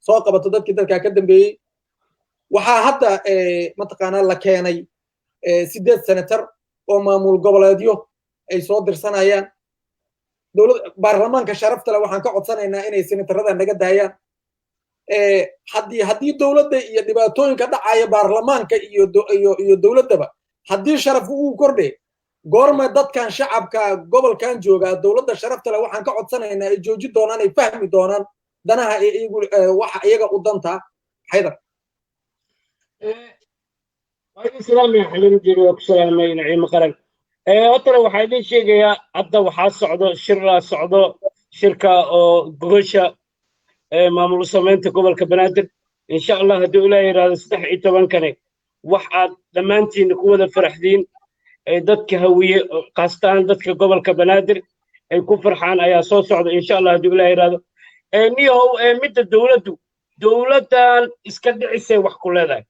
soo qabato dadkii dadkaa ka dambeeyey. Waxaa hadda mataqaanaa la keenay 8 senator oo maamul goboleedyo ay soo dirsanayaan. Dowlad baarlamaanka sharafta leh waxaan ka codsanaynaa inay senatarada naga daayaan. Haddii dowladda iyo dhibaatooyinka dhacaya baarlamaanka iyo dowladdaba haddii sharafku uu kordhe, goorma dadkan shacabka gobolkan joogaa dowladda sharafta leh waxaan ka codsanaynaa ay jooji doonaan, ay fahmi doonaan danaha iyagu waxa iyaga u danta? Xaydar. Waa idin salaamaya, Xalimo Jiri waa ku salaamay, Naciimo Qaran. Hortana waxaa idin sheegayaa, hadda waxaa socdo shir, socdo shirka oo gogosha maamul samaynta gobolka Banaadir. Insha Allah, haddii Ilaah yidhaahdo, 13-kani wax aad dhammaantiin ku wada faraxdiin, dadka Hawiye, qaastaan dadka gobolka Banaadir ay ku farxaan ayaa soo socda, insha Allah, haddii Ilaah yidhaahdo. Niyahow, midda dowladdu, dowladdan iska dhicisay wax ku leedahay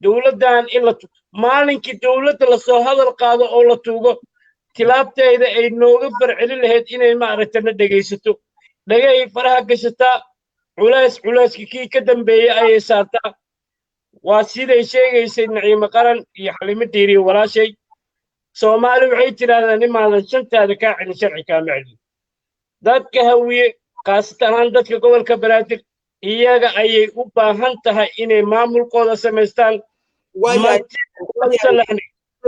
dowladdan in la maalinkii dowladda lasoo hadal qaado oo la tuugo, tilaabteeda ay nooga farcelin lahayd inay maaragta na dhegaysato. Dhagay faraha gashataa, culays culayska kii ka dambeeyey ayay saartaa. Waa siday sheegaysay Naciimo Qaran iyo Xalimo Diiriye walaashay. Soomaali waxay tidhaahdaa, "Nimaadan shantaada kaa celin, sharci kaama celin." Dadka Hawiye, khaasatan ahaan dadka gobolka Banaadir, iyaga ayay u baahan tahay inay maamulkooda samaystaan.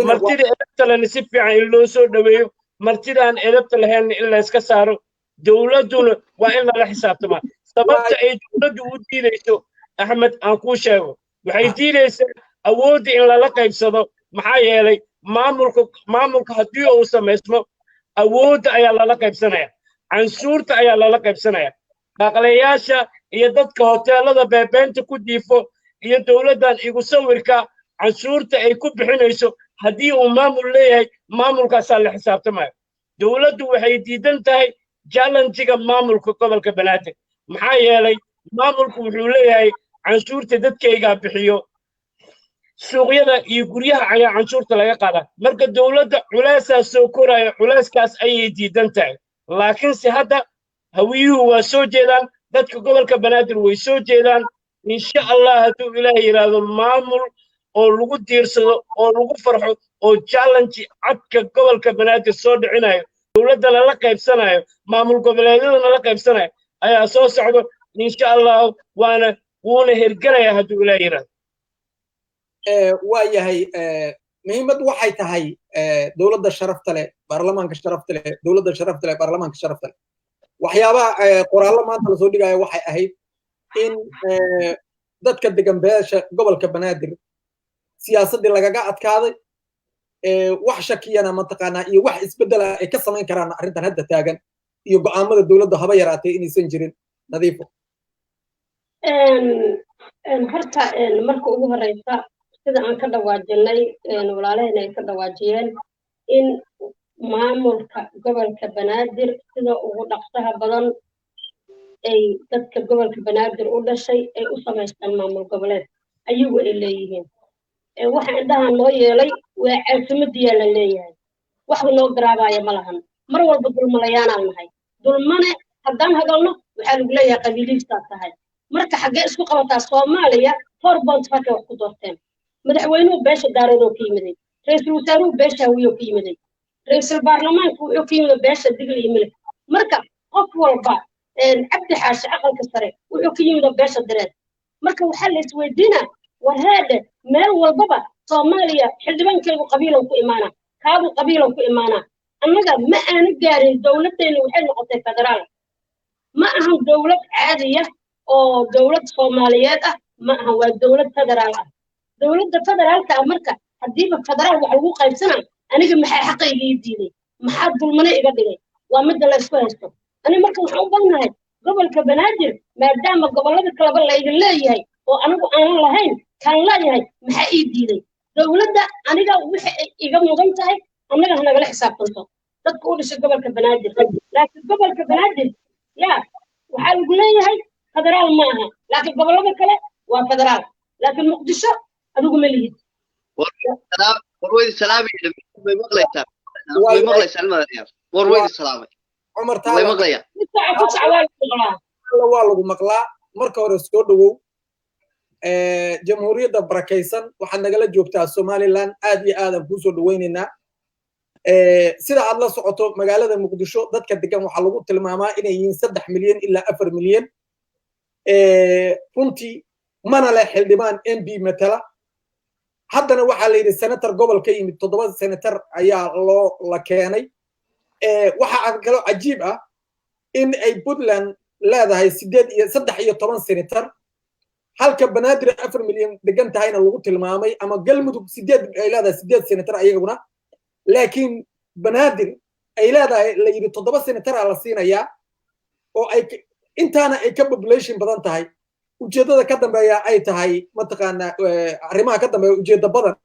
Martida edebta lehna si fiican in loo soo dhoweeyo, martidaan edebta lahaynna in layska saaro. Dowladduna waa in lala xisaabtamaa. Sababta ay dowladdu u diidayso, Axmed, aan kuu sheego, waxay diidaysaa awoodda in lala qaybsado. Maxaa yeelay, maamulka haddii uu samaysmo, awoodda ayaa lala qaybsanaya, canshuurta ayaa lala qaybsanaya, dhaqlayaasha iyo dadka hoteelada beebeenta ku diifo iyo dowladdan igu sawirka canshuurta ay ku bixinayso. Haddii uu maamul leeyahay, maamulkaasaa la xisaabtamaya. Dowladdu waxay diidan tahay challenge-iga maamulka gobolka Banaadir. Maxaa yeelay, maamulku wuxuu leeyahay, "Canshuurta dadkaygaa bixiyo, suuqyada iyo guryaha ayaa canshuurta laga qaadaa." Marka dowladda culeysaas soo koraya, culeyskaas ayay diidan tahay. Laakiinse hadda Hawiyuhu waa soo jeedaan, dadka gobolka Banaadir way soo jeedaan. Insha Allah, hadduu Ilaah yidhaahdo, maamul oo lagu diirsado oo lagu farxo oo challenge cadka gobolka Banaadir soo dhicinayo, dowladdana la qaybsanayo, maamul goboleedyadana la qaybsanayo ayaa soo socdo, insha Allah, waana wuuna hergelaya hadduu Ilaah yidhaahdo. Waa yahay. Muhiimaddu waxay tahay dowladda sharafta leh, baarlamaanka sharafta leh, dowladda sharafta leh, baarlamaanka sharafta leh. Waxyaabaha qoraallo maanta lasoo dhigaya waxay ahayd in Dadka degan beesha gobolka Banaadir siyaasaddii lagaga adkaaday, wax shakiyana mataqaanaa iyo wax isbeddela ay ka samayn karaan arrintan hadda taagan iyo go'aamada dowladda haba yaraatay inaysan jirin. Nadiifo. Horta marka ugu horeysa, sida aan ka dhawaajinay, walaalaheen ay ka dhawaajiyeen, in maamulka gobolka Banaadir sida ugu dhaqsaha badan ay dadka gobolka Banaadir u dhashay ay u samaystaan maamul goboleed ayagu ay leeyihiin. Waxa indhaha noo yeelay waa caasimaddiyaa la leeyahay, wax noo garaabaya ma lahan. Mar walba dulmalayaanaan nahay. Dulmane haddaan hadalno waxaa lagu leeyahay qabiiliistaa tahay. Marka xaggee isku qabataa? Soomaaliya 4.5 wax ku doorteen. Madaxweynuhu beesha Daaroodoo ka yimiday, ra-iisul wasaaruhu beesha Hawiyoo ka yimiday, ra-iisul baarlamaanku wuxuu ka yimiday beesha Digli iyo Milif. Marka qof walba, Cabdi Xaashi aqalka sare wuxuu ka yimid beesha Direed. Marka waxaa la isweydiinaa, war heedhe, meel walbaba Soomaaliya xildhibaankaygu qabiilow ku imaanaa, kaagu qabiilow ku imaanaa. Annaga ma aanu gaarin. Dowladdaynu waxay noqotay federaal, ma ahan dowlad caadiya oo dowlad Soomaaliyeed ah ma ahan, waa dowlad federaal ah. Dowladda federaalka ah, marka haddiiba federaal wax lagu qaybsanaa, aniga maxaa xaqayga ii diiday? Maxaa dulmane iga dhigay? Waa midda la isku haysto. Ani marka waxaan u baahnahay gobolka Banaadir, maadaama gobollada kaleba laydin leeyahay oo anigu aanan lahayn, kaan leeyahay maxaa ii diiday? Dowladda aniga wixii ay iga mudan tahay annaga ha nagala xisaabtanto, dadka u dhashay gobolka Banaadir. Laakiin gobolka Banaadir ya waxaa lagu leeyahay federaal ma aha, laakiin gobollada kale waa federaal, laakiin Muqdisho adigu ma lihid. War weydi salaamay, way maqlaysaa? Way maqlaysaa ilmadan? War weydi salaamay. Cumar. Way maqlayaa? Ku sac, waa lagu maqlaa. Waa lagu maqlaa. Marka hore soo dhowow Jamhuuriyadda barakaysan. Waxaad nagala joogtaa Somaliland. Aad iyo aadaan kuu soo dhoweynaynaa. Sida aad la socoto, magaalada Muqdisho dadka degan waxaa lagu tilmaamaa inay yihiin 3 milyan ilaa 4 milyan. Runtii mana leh xildhibaan MP matala. Haddana waxaa la yidhi senator gobol ka yimid, 7 senator ayaa loo la keenay. Waxa kaloo cajiib ah in ay Puntland leedahay sideed iyo 13 senator, halka Banaadir 4 milyan degan tahayna lagu tilmaamay, ama Galmudug sideed ay leedahay, 8 senator ayaguna, laakiin Banaadir ay leedahay la yidhi 7 senatora la siinayaa, oo ay intaana ay ka population badan tahay. Ujeeddada ka dambeeya ay tahay, mataqaanaa, arrimaha ka dambeeya ujeedda badan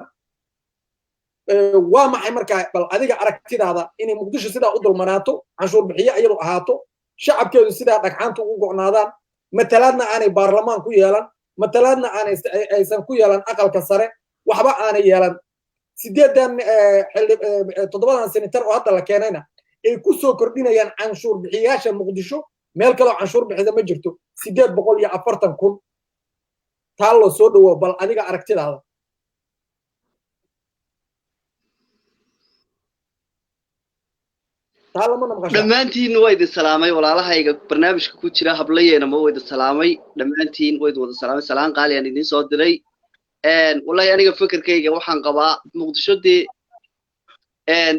waa maxay? Markaa bal adiga aragtidaada, inay Muqdisho sidaa u dulmanaato, canshuur bixiye iyadu ahaato, shacabkeedu sidaa dhagxaanta ugu go'naadaan, matalaadna aanay baarlamaan ku yeelan, matalaadna aanay aysan ku yeelan aqalka sare, waxba aanay yeelan, sideedan toddobadan senator oo hadda la keenayna ay ku soo kordhinayaan canshuur bixiyaasha Muqdisho, meel kaloo canshuur bixida ma jirto, 840,000. Taa loo soo dhawo, bal adiga aragtidaada. Taa lama maqashaa? Dhammaantiin waa idin salaamay, walaalahayga barnaamijka ku jira, hablayeena ma waa idin salaamay dhammaantiin, waa idin wada salaamay. Salaan qaali aan idiin soo diray. Wallahi aniga fekerkayga waxaan qabaa Muqdisho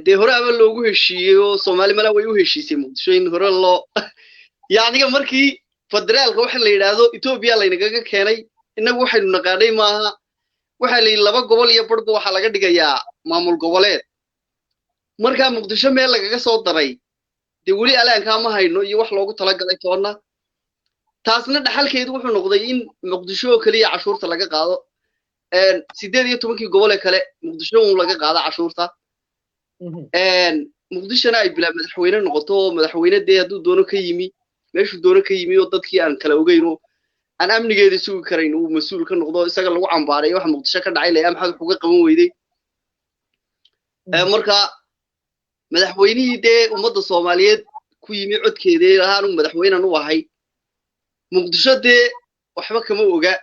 dee hore ama loogu heshiiyey oo Soomaali mala way u heshiisay Muqdisho in hore loo yacniga markii federaalka waxa la yidhaahdo Etoobiya laynagaga keenay, innagu waxaynu naqaanay maaha. Waxaa la yidhi laba gobol iyo barhba waxaa laga dhigayaa maamul goboleed. Markaa Muqdisho meel lagaga soo daray dee weli alaankaa ma hayno iyo wax loogu talagalay toonna. Taasna dhaxalkeedu wuxuu noqday in Muqdisho oo keliya cashuurta laga qaado, 18-kii gobol ee kale Muqdisho uun laga qaado cashuurta. Muqdishona ay bilaa madaxweyne noqoto, oo madaxweyne dee hadduu doono ka yimi meeshuu doono ka yimi, oo dadkii aan kala ogeyn oo aan amnigeeda sugi karayn uu mas-uul ka noqdo, isaga lagu cambaaray waxa Muqdisho ka dhacay laya maxaad wax uga qaban weyday. Marka madaxweynihii dee ummadda Soomaaliyeed ku yimi codkeedii lahaa anigu madaxweynan u ahay, Muqdisho dee waxba kama oga,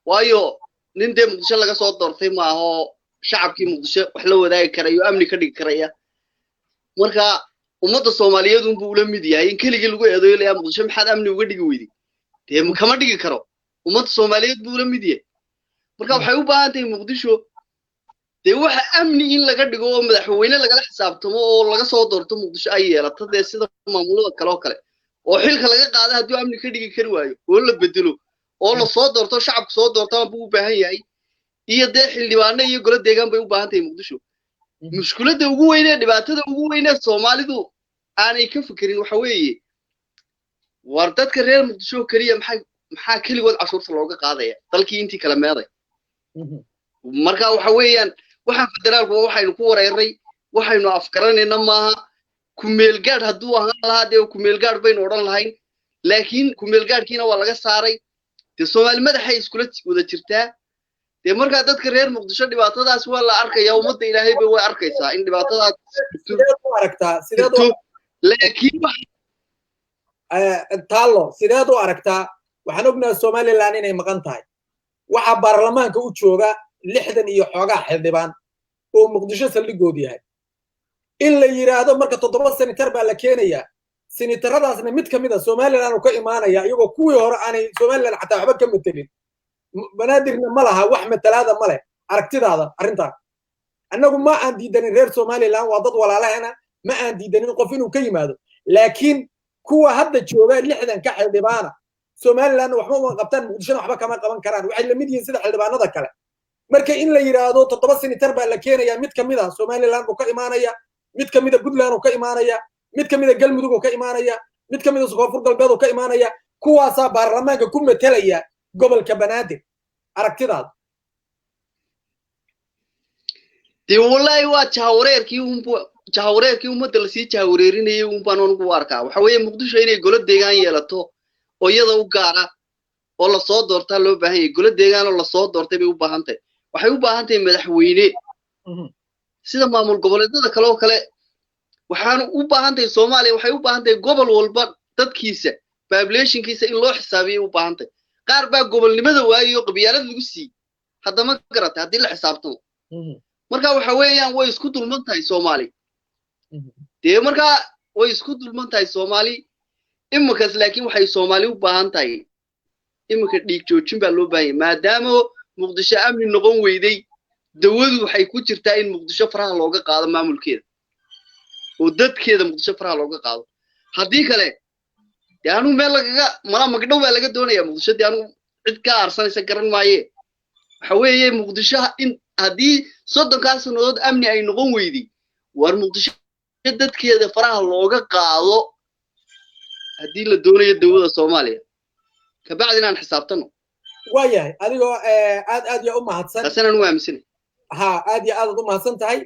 waayo nin dee Muqdisho laga soo doortay maaha oo shacabkii Muqdisho wax la wadaagi karaya oo amni ka dhigi karaya. Marka ummadda Soomaaliyeed unbuu ula mid yahay in keligii lagu eedeeyo layaa Muqdisho maxaad amni uga dhigi weyday. Dee kama dhigi karo, ummadda Soomaaliyeed buu ula mid yahay. Marka waxay u baahan tahay Muqdisho dee waxa amni in laga dhigo oo madaxweyne lagala xisaabtamo oo laga soo doorto Muqdisho ay yeelato dee sida maamulada kale oo kale, oo xilka laga qaado hadduu amni ka dhigi kari waayo oo la bedelo. Oo lasoo doorto, shacabku soo doortaan buu u baahan yahay, iyo dee xildhibaano iyo golo deegaan bay u baahan tahay Muqdisho. Mushkiladda ugu weynee, dhibaatada ugu weynee Soomaalidu aanay ka fikirin waxa weeye, war dadka reer Muqdisho keliya maxaa keligood cashuurta looga qaadaya, dalkii intii kala meeday? Marka waxa weeyaan, waxaan federaalku waxaynu ku wareeray, waxaynu afgaranayna maaha. Kumeelgaadh hadduu ahaan lahaa, dee kumeelgaadh baynu odhan lahayn, laakiin kumeelgaadhkiina waa laga saaray. Dee Soomaali madaxay iskula wada jirtaa. Dee markaa dadka reer Muqdisho dhibaatadaas waa la arkaya, ummadda Ilaahay bay way arkaysaa in dhibaatadaas Sideed u aragtaa? jirto, laakiin Taallo, sideed u aragtaa? Waxaan ognahay Somaliland inay maqan tahay. Waxaa baarlamaanka u jooga 60 iyo xoogaa xildhibaan oo Muqdisho saldhigoodu yahay. In la yidhaahdo marka 7 senator baa la keenayaa, senataradaasna mid ka mid a Somaliland uu ka imaanaya, iyagoo kuwii hore aanay Somaliland xataa waxba ka matelin, Banaadirna ma laha wax matalaada ma leh. Aragtidaada arrintaa? Annagu ma aan diidanin reer Somaliland, waa dad walaalahena, ma aan diidanin qof inuu ka yimaado, laakiin kuwa hadda jooga 60-ka xildhibaana Somalilandna waxba uma qabtaan, Muqdishona waxba kama qaban karaan, waxay lamid yihiin sida xildhibaanada kale. Marka in la yidhaahdo 7 senator baa la keenaya, mid kamid a Somaliland buu ka imaanaya, mid kamid a Puntland uu ka imaanaya, mid kamid a Galmudug uu ka imaanaya, mid kamid a Koonfur Galbeed uu ka imaanaya, kuwaasaa baarlamaanka ku metelaya gobolka Banaadir, aragtidaada? Dee wallahi waa jahawareerkii unbu, jahawareerkii ummadda lasii jahawareerinayay un baan anigu u arkaa. Waxa weeye, Muqdisho inay golo deegaan yeelato oo iyada u gaara oo lasoo doortaa loo baahan yahay. Golo deegaan oo lasoo doortay bay u baahan tahay. Waxay u baahan tahay madaxweyne sida maamul goboleedyada kale oo kale. Waxaan u baahan tahay, Soomaaliya waxay u baahan tahay gobol walba dadkiisa, populationkiisa in loo xisaabiyay u baahan tahay. Qaar baa gobolnimada waayey oo qabyaalad lagu siiyey. Haddama garatay? Haddii la xisaabtamo, marka waxa weeyaan way isku dulman tahay Soomaali. Dee markaa way isku dulman tahay Soomaali iminkaas, laakiin waxay Soomaali u baahan tahay iminka dhiig joojin baa loo baahan yahay, maadaama Muqdisho amni noqon weyday. Dawadu waxay ku jirtaa in Muqdisho faraha looga qaado maamulkeeda oo dadkeeda Muqdisho faraha looga qaado. Haddii kale dee anuu meel lagaga malaa magdhow baa laga doonaya Muqdisho. Dee anuu cid ka aarsanaysa garan maaye. Waxa weeye, Muqdisho in haddii 30-kaa sannadood amni ay noqon weyday, war Muqdisho dadkeeda faraha looga qaado haddii la doonayo dawada Soomaaliya, kabacdi inaan xisaabtano. Waayahay, adigoo aad aad ya u mahadsan. Taasina anu aaminsanay. Ha, aad iyo aadaad u mahadsan tahay.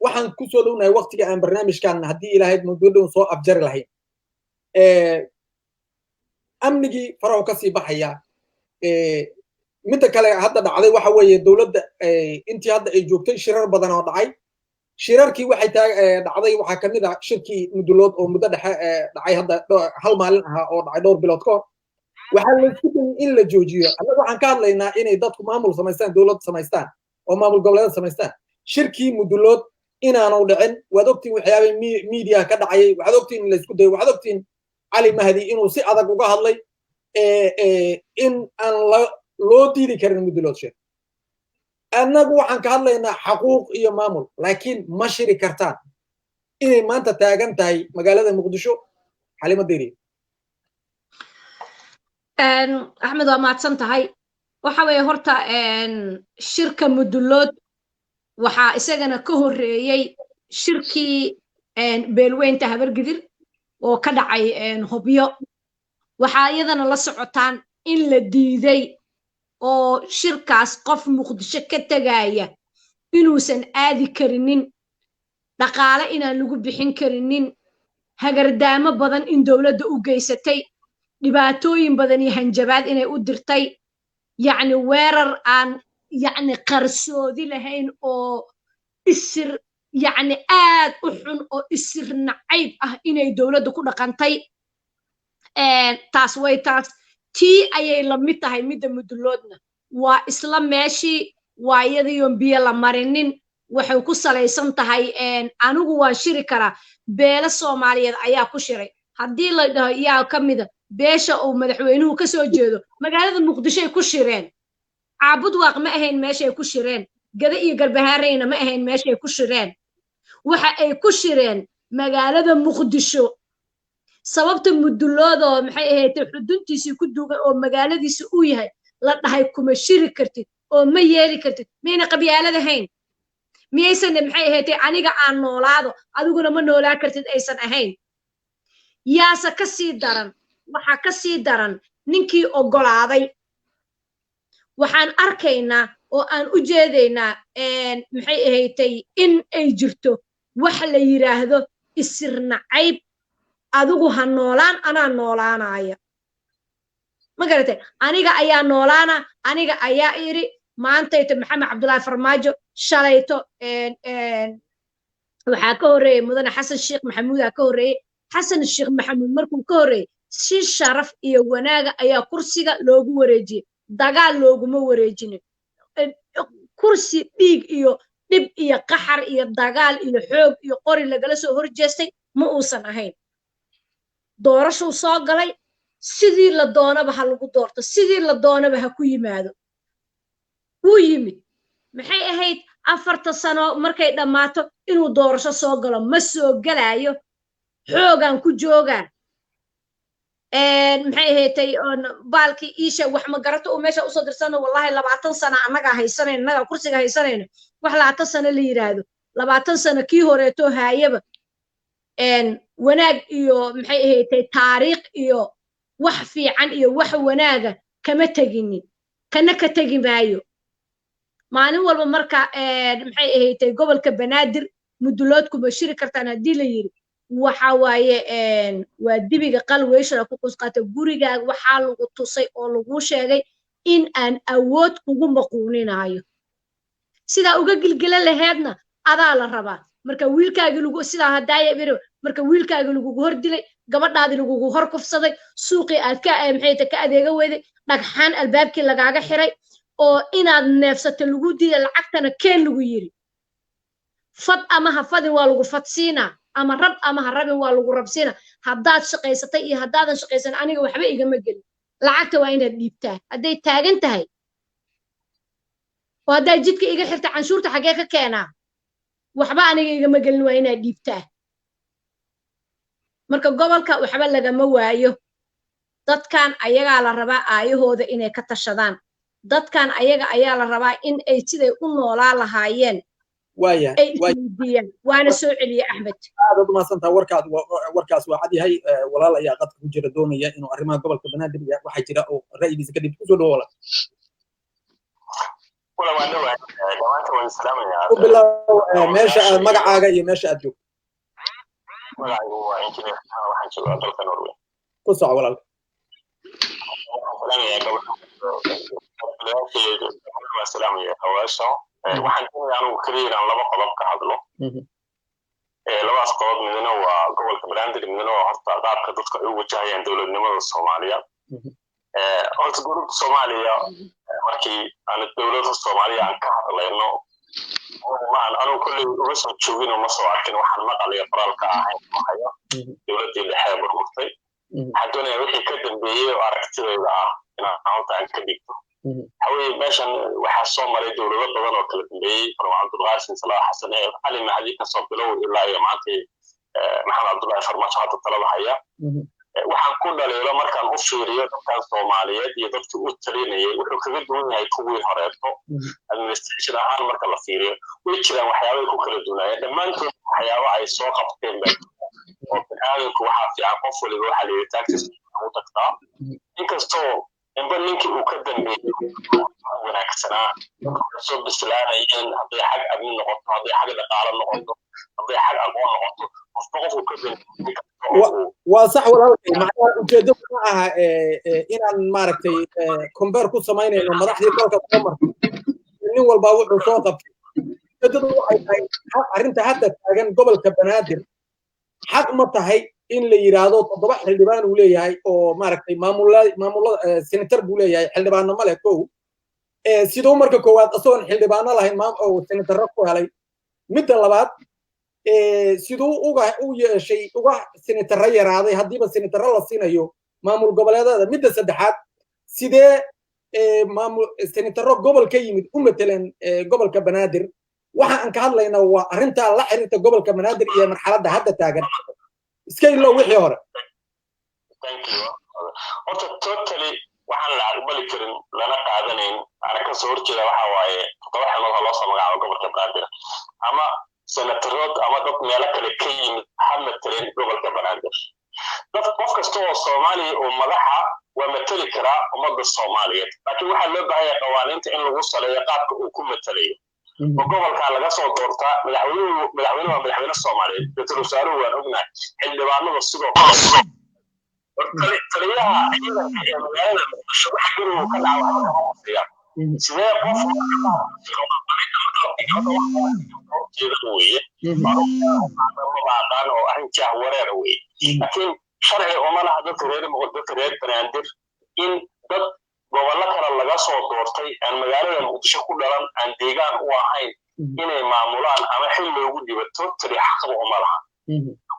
Waxaan kusoo dhownahay waktiga aan barnaamijkan, haddii Ilaahay muddo dhow, soo afjari lahayn. Amnigii farahu kasii baxaya. Midda kale hadda dhacday waxa weeye, dowladda intii hadda ay joogtay shirar badan oo dhacay. Shirarkii waxay dhacday waxaa kamid ah shirkii Mudulood oo muddo dhexe dhacay, hadda hal maalin ahaa oo dhacay dhowr bilood ka hor. Waxaa laysku dayay in la joojiyo. Annaga waxaan ka hadlaynaa inay dadku maamul samaystaan, dowlad samaystaan oo maamul goboleed samaystaan. Shirkii Mudulood inaanu dhicin waad ogtiin, waxyaabay media ka dhacayay waxaad ogtiin in laysku dayo. Waxaad ogtiin Cali Mahdi inuu si adag uga hadlay in aan loo diidi karin Mudulood shir. Annagu waxaan ka hadlaynaa xaquuq iyo maamul, laakiin ma shiri kartaan inay maanta taagan tahay magaalada Muqdisho. Xalimo Deri. Axmed, waa mahadsan tahay. Waxa weeye, horta shirka Mudulood waxaa isagana ka horreeyey shirkii beelweynta Habargidir oo ka dhacay Hobyo. Waxaa iyadana la socotaan in la diiday oo shirkaas qof Muqdisho ka tegaya inuusan aadi karinin, dhaqaale inaan lagu bixin karinin, hagardaamo badan in dowladda u geysatay, dhibaatooyin badan iyo hanjabaad inay u dirtay, yacni weerar aan yacni qarsoodi lahayn oo isir yacni aad u xun oo isir nacayb ah inay dowladda ku dhaqantay. Taas way taas tii ayay la mid tahay. Midda Muduloodna waa isla meeshii, waa iyadiyoon biyo la marinin. Waxay ku salaysan tahay anigu waan shiri karaa. Beelo Soomaaliyeed ayaa ku shiray. Haddii la dhaho yaa ka mida beesha uu madaxweynuhu ka soo jeedo, magaalada Muqdishoay ku shireen. Caabudwaaq ma ahayn meeshay ku shireen, Gada iyo Garbahaareyna ma ahayn meeshay ku shireen. Waxa ay ku shireen magaalada Muqdisho. Sababta Muduloodoo, maxay ahayd, xuduntiisii ku duugan oo magaaladiisa uu yahay la dhahay kuma shiri kartid oo ma yeeli kartid, miyayna qabyaalad ahayn? Miyaysan, maxay ahayd, aniga aan noolaado, adiguna ma noolaa kartid aysan ahayn? Yaase ka sii daran? Waxaa ka sii daran ninkii oggolaaday. Waxaan arkaynaa oo aan u jeedaynaa, maxay ahaydtay, in ay jirto wax la yidhaahdo isirnacayb. Adigu ha noolaan, anaa noolaanaya. Ma garatay? Aniga ayaa noolaana, aniga ayaa iri. Maantayto Maxamed Cabdullaahi Farmaajo, shalayto waxaa ka horreeyey mudane Xasan Sheekh Maxamuudaa ka horreeyey. Xasan Sheekh Maxamuud markuu ka horreeyey, si sharaf iyo wanaaga ayaa kursiga loogu wareejiyey, dagaal looguma wareejinin. Kursi dhiig iyo dhib iyo qaxar iyo dagaal iyo xoog iyo qori lagala soo horjeestay ma uusan ahayn. Doorashuu soo galay, sidii la doonaba ha lagu doorto, sidii la doonaba ha ku yimaado, wuu yimid. Maxay ahayd, 4ta sano markay dhammaato inuu doorasho soo galo? Ma soo gelaayo, xoogaan ku joogaa. Maxay ahaydtay, baalkii iisha wax ma garato uu meesha usoo dirsano? Wallahi 20 sano annagaa haysanayno, annagaa kursiga haysanayno. Wax 20 sano la yidhaahdo, 20 sano kii horeeto haayaba wanaag iyo, maxay ahaydtay, taariikh iyo wax fiican iyo wax wanaaga kama teginin, kana ka tegi maayo. Maalin walba marka, maxay ahaydtay, gobolka Banaadir Mudulood kuma shiri kartaan haddii la yidhi, waxa waaye waa dibiga qalweyshana ku qusqaata. Gurigaaga waxaa lagu tusay oo lagu sheegay in aan awood kugu maquuninayo. Sidaa uga gilgila laheedna adaa la rabaa. Marka wiilkaagii lagu sidaa hadaaya, marka wiilkaagii lagugu hor dilay, gabadhaadii lagugu hor kufsaday, suuqii aad ka, maxay, ka adeega weyday, dhagxaan albaabkii lagaaga xiray oo inaad neefsato lagu diiday, lacagtana keen lagu yiri, fad ama ha fadin waa lagu fadsiinaa, ama rab ama ha rabin waa lagu rabsiinaa. Haddaad shaqaysatay iyo haddaadan shaqaysan, aniga waxba igama gelin, lacagta waa inaad dhiibtaa. Hadday taagan tahay oo haddaad jidka iga xirta, canshuurta xaggee ka keenaa? Waxba aniga igama gelin, waa inaad dhiibtaa. Marka gobolka waxba lagama waayo. Dadkan ayagaa la rabaa aayahooda inay ka tashadaan. Dadkan ayaga ayaa la rabaa in ay siday u noolaa lahaayeen ay isweydiiyaan. Waana soo celiye, Axmed. Aad aad umahadsantaha. Warkaad warkaas waa cad yahay. Walaal ayaa qadka ku jira, doonaya inuu arrimaha gobolka Banaadir iyo waxaa jira oo ra'yigiisa kadib. Kusoo dhawo, walaal. Ku bilow meesha aad, magacaaga iyo meesha aad joogto. Magacaygu waa Engineer, waxaan joogaa dalka Norway. Ku soco, walaalka. Waxaan salaamayaa gabadha, waan salaamaya hawaasha. Waxaan doonaya anigu keliya inaan laba qodob ka hadlo. Labadaas qodob midna waa gobolka Banaadir, midna waa horta qaabka dadka ay u wajahayaan dowladnimada Soomaaliya. Horta dowladda Soomaaliya, markii aan dowladda Soomaaliya aan ka hadlayno, maan anigu kolley uma soo joogin oo ma soo arkin, waxaan maqalaya qoraalka ahayn hayo dowladdii dhexe burburtay. Waxaan doonaya wixii ka dambeeyey oo aragtidayda ah inaan horta aan ka dhigto. Waxaweye, meeshan waxaa soo maray dowlado badan oo kala dambeeyey, from Cabdulqaasim Salaax Xasan ee Cali Mahdi kasoo bilow ilaa iyo maantay Maxamed Cabdullaahi Farmaajo hadda talada haya. Waxaan ku dhaliilo markaan u fiiriyo dadkan Soomaaliyeed iyo dadkii u talinayay, wuxuu kaga duwan yahay kuwii horeeto administration ahaan marka la fiiriyo. Way jiraan waxyaabay ku kala duwanaayeen, dhammaantood waxyaabo ay soo qabteen baa jira oo biniaadanku waxaa fiican qof waliba waxaa la yidhi taxis u tagtaa. Inkastoo inba ninkii uu ka dambeeyey wanaagsanaa, dadku soo bislaanayeen, hadday xag amni noqoto, hadday xag dhaqaalo noqoto, hadday xag aqoon noqoto, qofba qofku ka dambeeyey. Waa sax, walaalkay. Macnaha ujeeddadu ma aha inaan, maaragtay, compare ku samaynayno madaxdii dalka soo martay, nin walbaa wuxuu soo qabtay. Ujeeddadu waxay tahay arrinta hadda taagan gobolka Banaadir. Xaq ma tahay in la yidhaahdo 7 xildhibaan uu leeyahay oo, maaragtay, maamulada senator buu leeyahay, xildhibaano ma leh? Kow, siduu marka koowaad isagoon xildhibaano lahayn oo senatarro ku helay? Midda labaad, siduu uga u yeeshay uga senatarro yaraaday haddiiba senatarro la siinayo maamul goboleedada? Midda saddexaad, sidee maamul senatarro gobol ka yimid u mateleen gobolka Banaadir? Waxa aan ka hadlaynaa waa arrintaa la xiriirta gobolka Banaadir iyo marxaladda hadda taagan. Iska ilow wixii hore. Thank you. Horta totally waxaan la aqbali karin lana qaadanayn ana kasoo horjeeda waxa waaye 7 xubnood ha loo soo magacaabo gobolka Banaadir, ama senatarood ama dad meelo kale ka yimid ha mataleen gobolka Banaadir. Dad qof kasta oo Soomaaliya oo madaxa waa matali karaa ummadda Soomaaliyeed, laakiin waxaa loo baahan yahay qawaaniinta in lagu saleeyo qaabka uu ku matalayo oo gobolkaa laga soo doortaa. Madaxweynuhu, madaxweyne waa madaxweyne Soomaaliyeed, ra-iisul wasaaruhu waan ognahay, xildhibaanada sidoo kale. Taliyaha ciidanka ee magaalada Muqdisho waxa gurigu ka dhaca waxba kama quseeyaan. Sidee qof jeeda weeye aqaan oo arrin jaah wareer weeye, laakiin sharci uma laha dadka reer dadka reer Banaadir in dad gobollo kale laga soo doortay, aan magaalada Muqdisho ku dhalan, aan deegaan u ahayn, inay maamulaan ama xil loogu dhibo. Totally xaqba uma laha.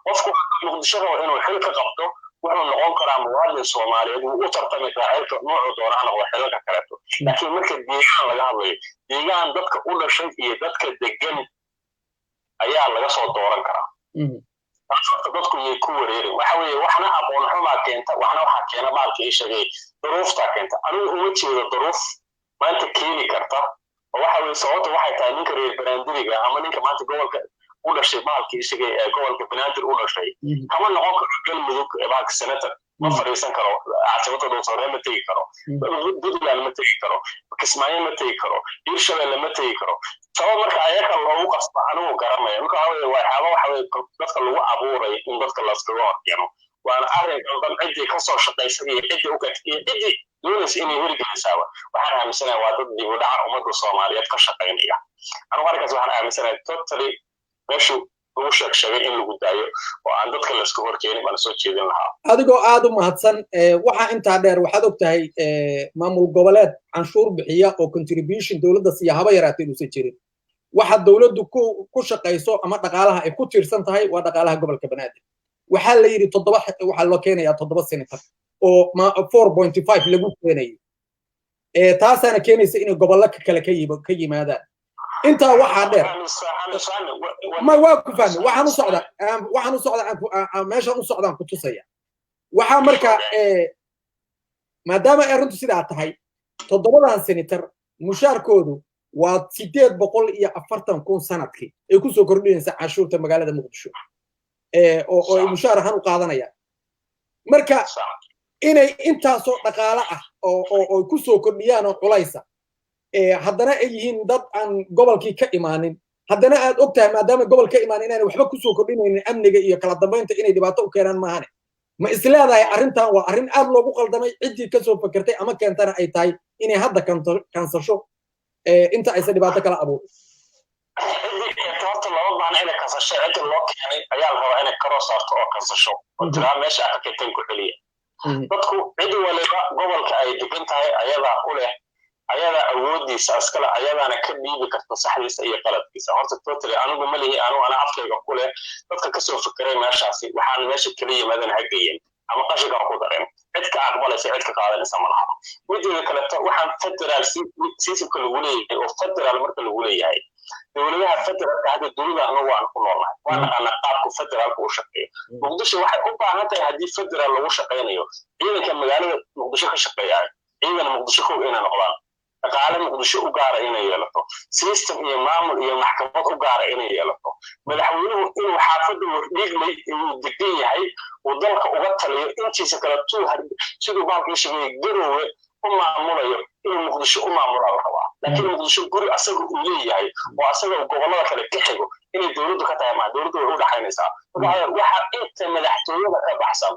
Qofku Muqdisho rabo inuu xil ka qabto wuxuu noqon karaa muwaadin Soomaaliyeed, wuu u tartami karaa xilka noocuu doona ha noqdo, xilalka kaleeto. Laakiin marka deegaan laga hadlayo, deegaan dadka u dhashay iyo dadka degan ayaa laga soo dooran karaa. Taas horta dadku yay ku wareerin. Waxa weeye waxna aqoon xumaa keenta, waxna waxaa keena maalka ii sheegay duruuftaa keenta. Anigu uma jeedo duruuf maanta keeni karta oo waxa weeye sababta waxay tahay ninka reer Banaandiriga ama ninka maanta gobolka u dhashay, maalkii sheegay ee gobolka Banaadir u dhashay, kama noqon karo Galmudug maalka senator, ma fadhiisan karo caasimada Dhuusareeb, ma tegi karo Puntland, ma tegi karo Kismaayo, ma tegi karo Hiirshabelle, ma tegi karo. Sabab marka ayaka loogu qasba anigu garanaya. Marka waxa weye waxyaaba waxa weye dadka lagu abuurayo in dadka laskaga horkeeno, waana arrin qaldan. Ciddii kasoo shaqaysay iyo ciddii u iyo ciddii doonaysa inay hirgelisaaba, waxaan aaminsanahay waa dad dib u dhaca ummadda Soomaaliyeed ka shaqaynaya. Anigu arrinkaas waxaan aaminsanahay totally meeshu lagu sheeg sheegay in lagu daayo oo aan dadka layska horkeenin baan soo jeedin lahaa. Adigoo aad u mahadsan, waxaa intaa dheer, waxaad og tahay maamul goboleed canshuur bixiya oo contribution dowladda siiya haba yaraatee inuusan jirin. Waxa dowladdu ku shaqayso ama dhaqaalaha ay ku tiirsan tahay waa dhaqaalaha gobolka Banaadir. Waxaa la yidhi 7 waxaa loo keenayaa 7 senator oo 4.5 lagu keenayo, taasaana keenaysa inay gobollo kale ka yimaadaan. Intaa waxaa dheer, ma waa ku fahmay, waxaan u socdaa meeshaan u socdaan ku tusaya. Waxaa marka maadaama ay runtu sidaa tahay, 7-dan senator mushaarkoodu waa 840,000 sanadkii ay kusoo kordhinaysa canshuurta magaalada Muqdisho oo ay mushaar ahaan u qaadanayaan. Marka inay intaasoo dhaqaale ah oo ku soo kordhiyaan oo culaysa, haddana ay yihiin dad aan gobolkii ka imaanin, haddana aad og tahay maadaama gobol ka imaanin inaanay waxba kusoo kordhinaynin amniga iyo kala dambaynta, inay dhibaato u keenaan maahane, ma isleedahay arrintan waa arrin aad loogu qaldamay, ciddii kasoo fakertay ama keentana ay tahay inay hadda kansasho inta aysan dhibaato kala abuurin? Ciddii keentay horta lama baahna inay kansasho. Cidda loo keenay ayaa la rabaa inay karoo saarto oo kansasho oo tiraa meesha aka keenteen ku celiya. Dadku cid waliba gobolka ay degan tahay ayadaa u leh, ayadaa awoodiisa iskale, ayadaana ka dhiibi karta saxdiisa iyo qaladkiisa. Horta totally anigu ma lihi, anigu ana afkayga ku leh dadka kasoo fekeray meeshaasi waxaan meesha kala yimaadana ha geeyeen ama qashinka ku dareen, cid ka aqbalaysa, cid ka qaadanaysa ma laha. Mideeda kaleto, waxaan federal systemka lagu leeyahay oo federal marka lagu leeyahay dowladaha federaalka hadda dunida anagu aan ku noolnahay, waa naqaanaa qaabku federaalka u shaqeeyo. Muqdisho waxay u baahan tahay haddii federaal lagu shaqaynayo, ciidanka magaalada Muqdisho ka shaqeeya ciidan Muqdisho kow inay noqdaan, dhaqaale Muqdisho u gaara inay yeelato, system iyo maamul iyo maxkamad u gaara inay yeelato, madaxweynuhu inuu xaafadda Wardhiigley uu degan yahay uu dalka uga taliyo intiisa kale tuu siduu baalkii sheegay Garowe u maamulayo inuu Muqdisho u maamulo la rabaa. Laakiin Muqdisho guri asaga uu leeyahay oo asaga gobollada kale ka xigo inay dowladdu ka tahay maa, dowladdu way u dhaxaynaysaa. Marka waxa inta madaxtooyada ka baxsan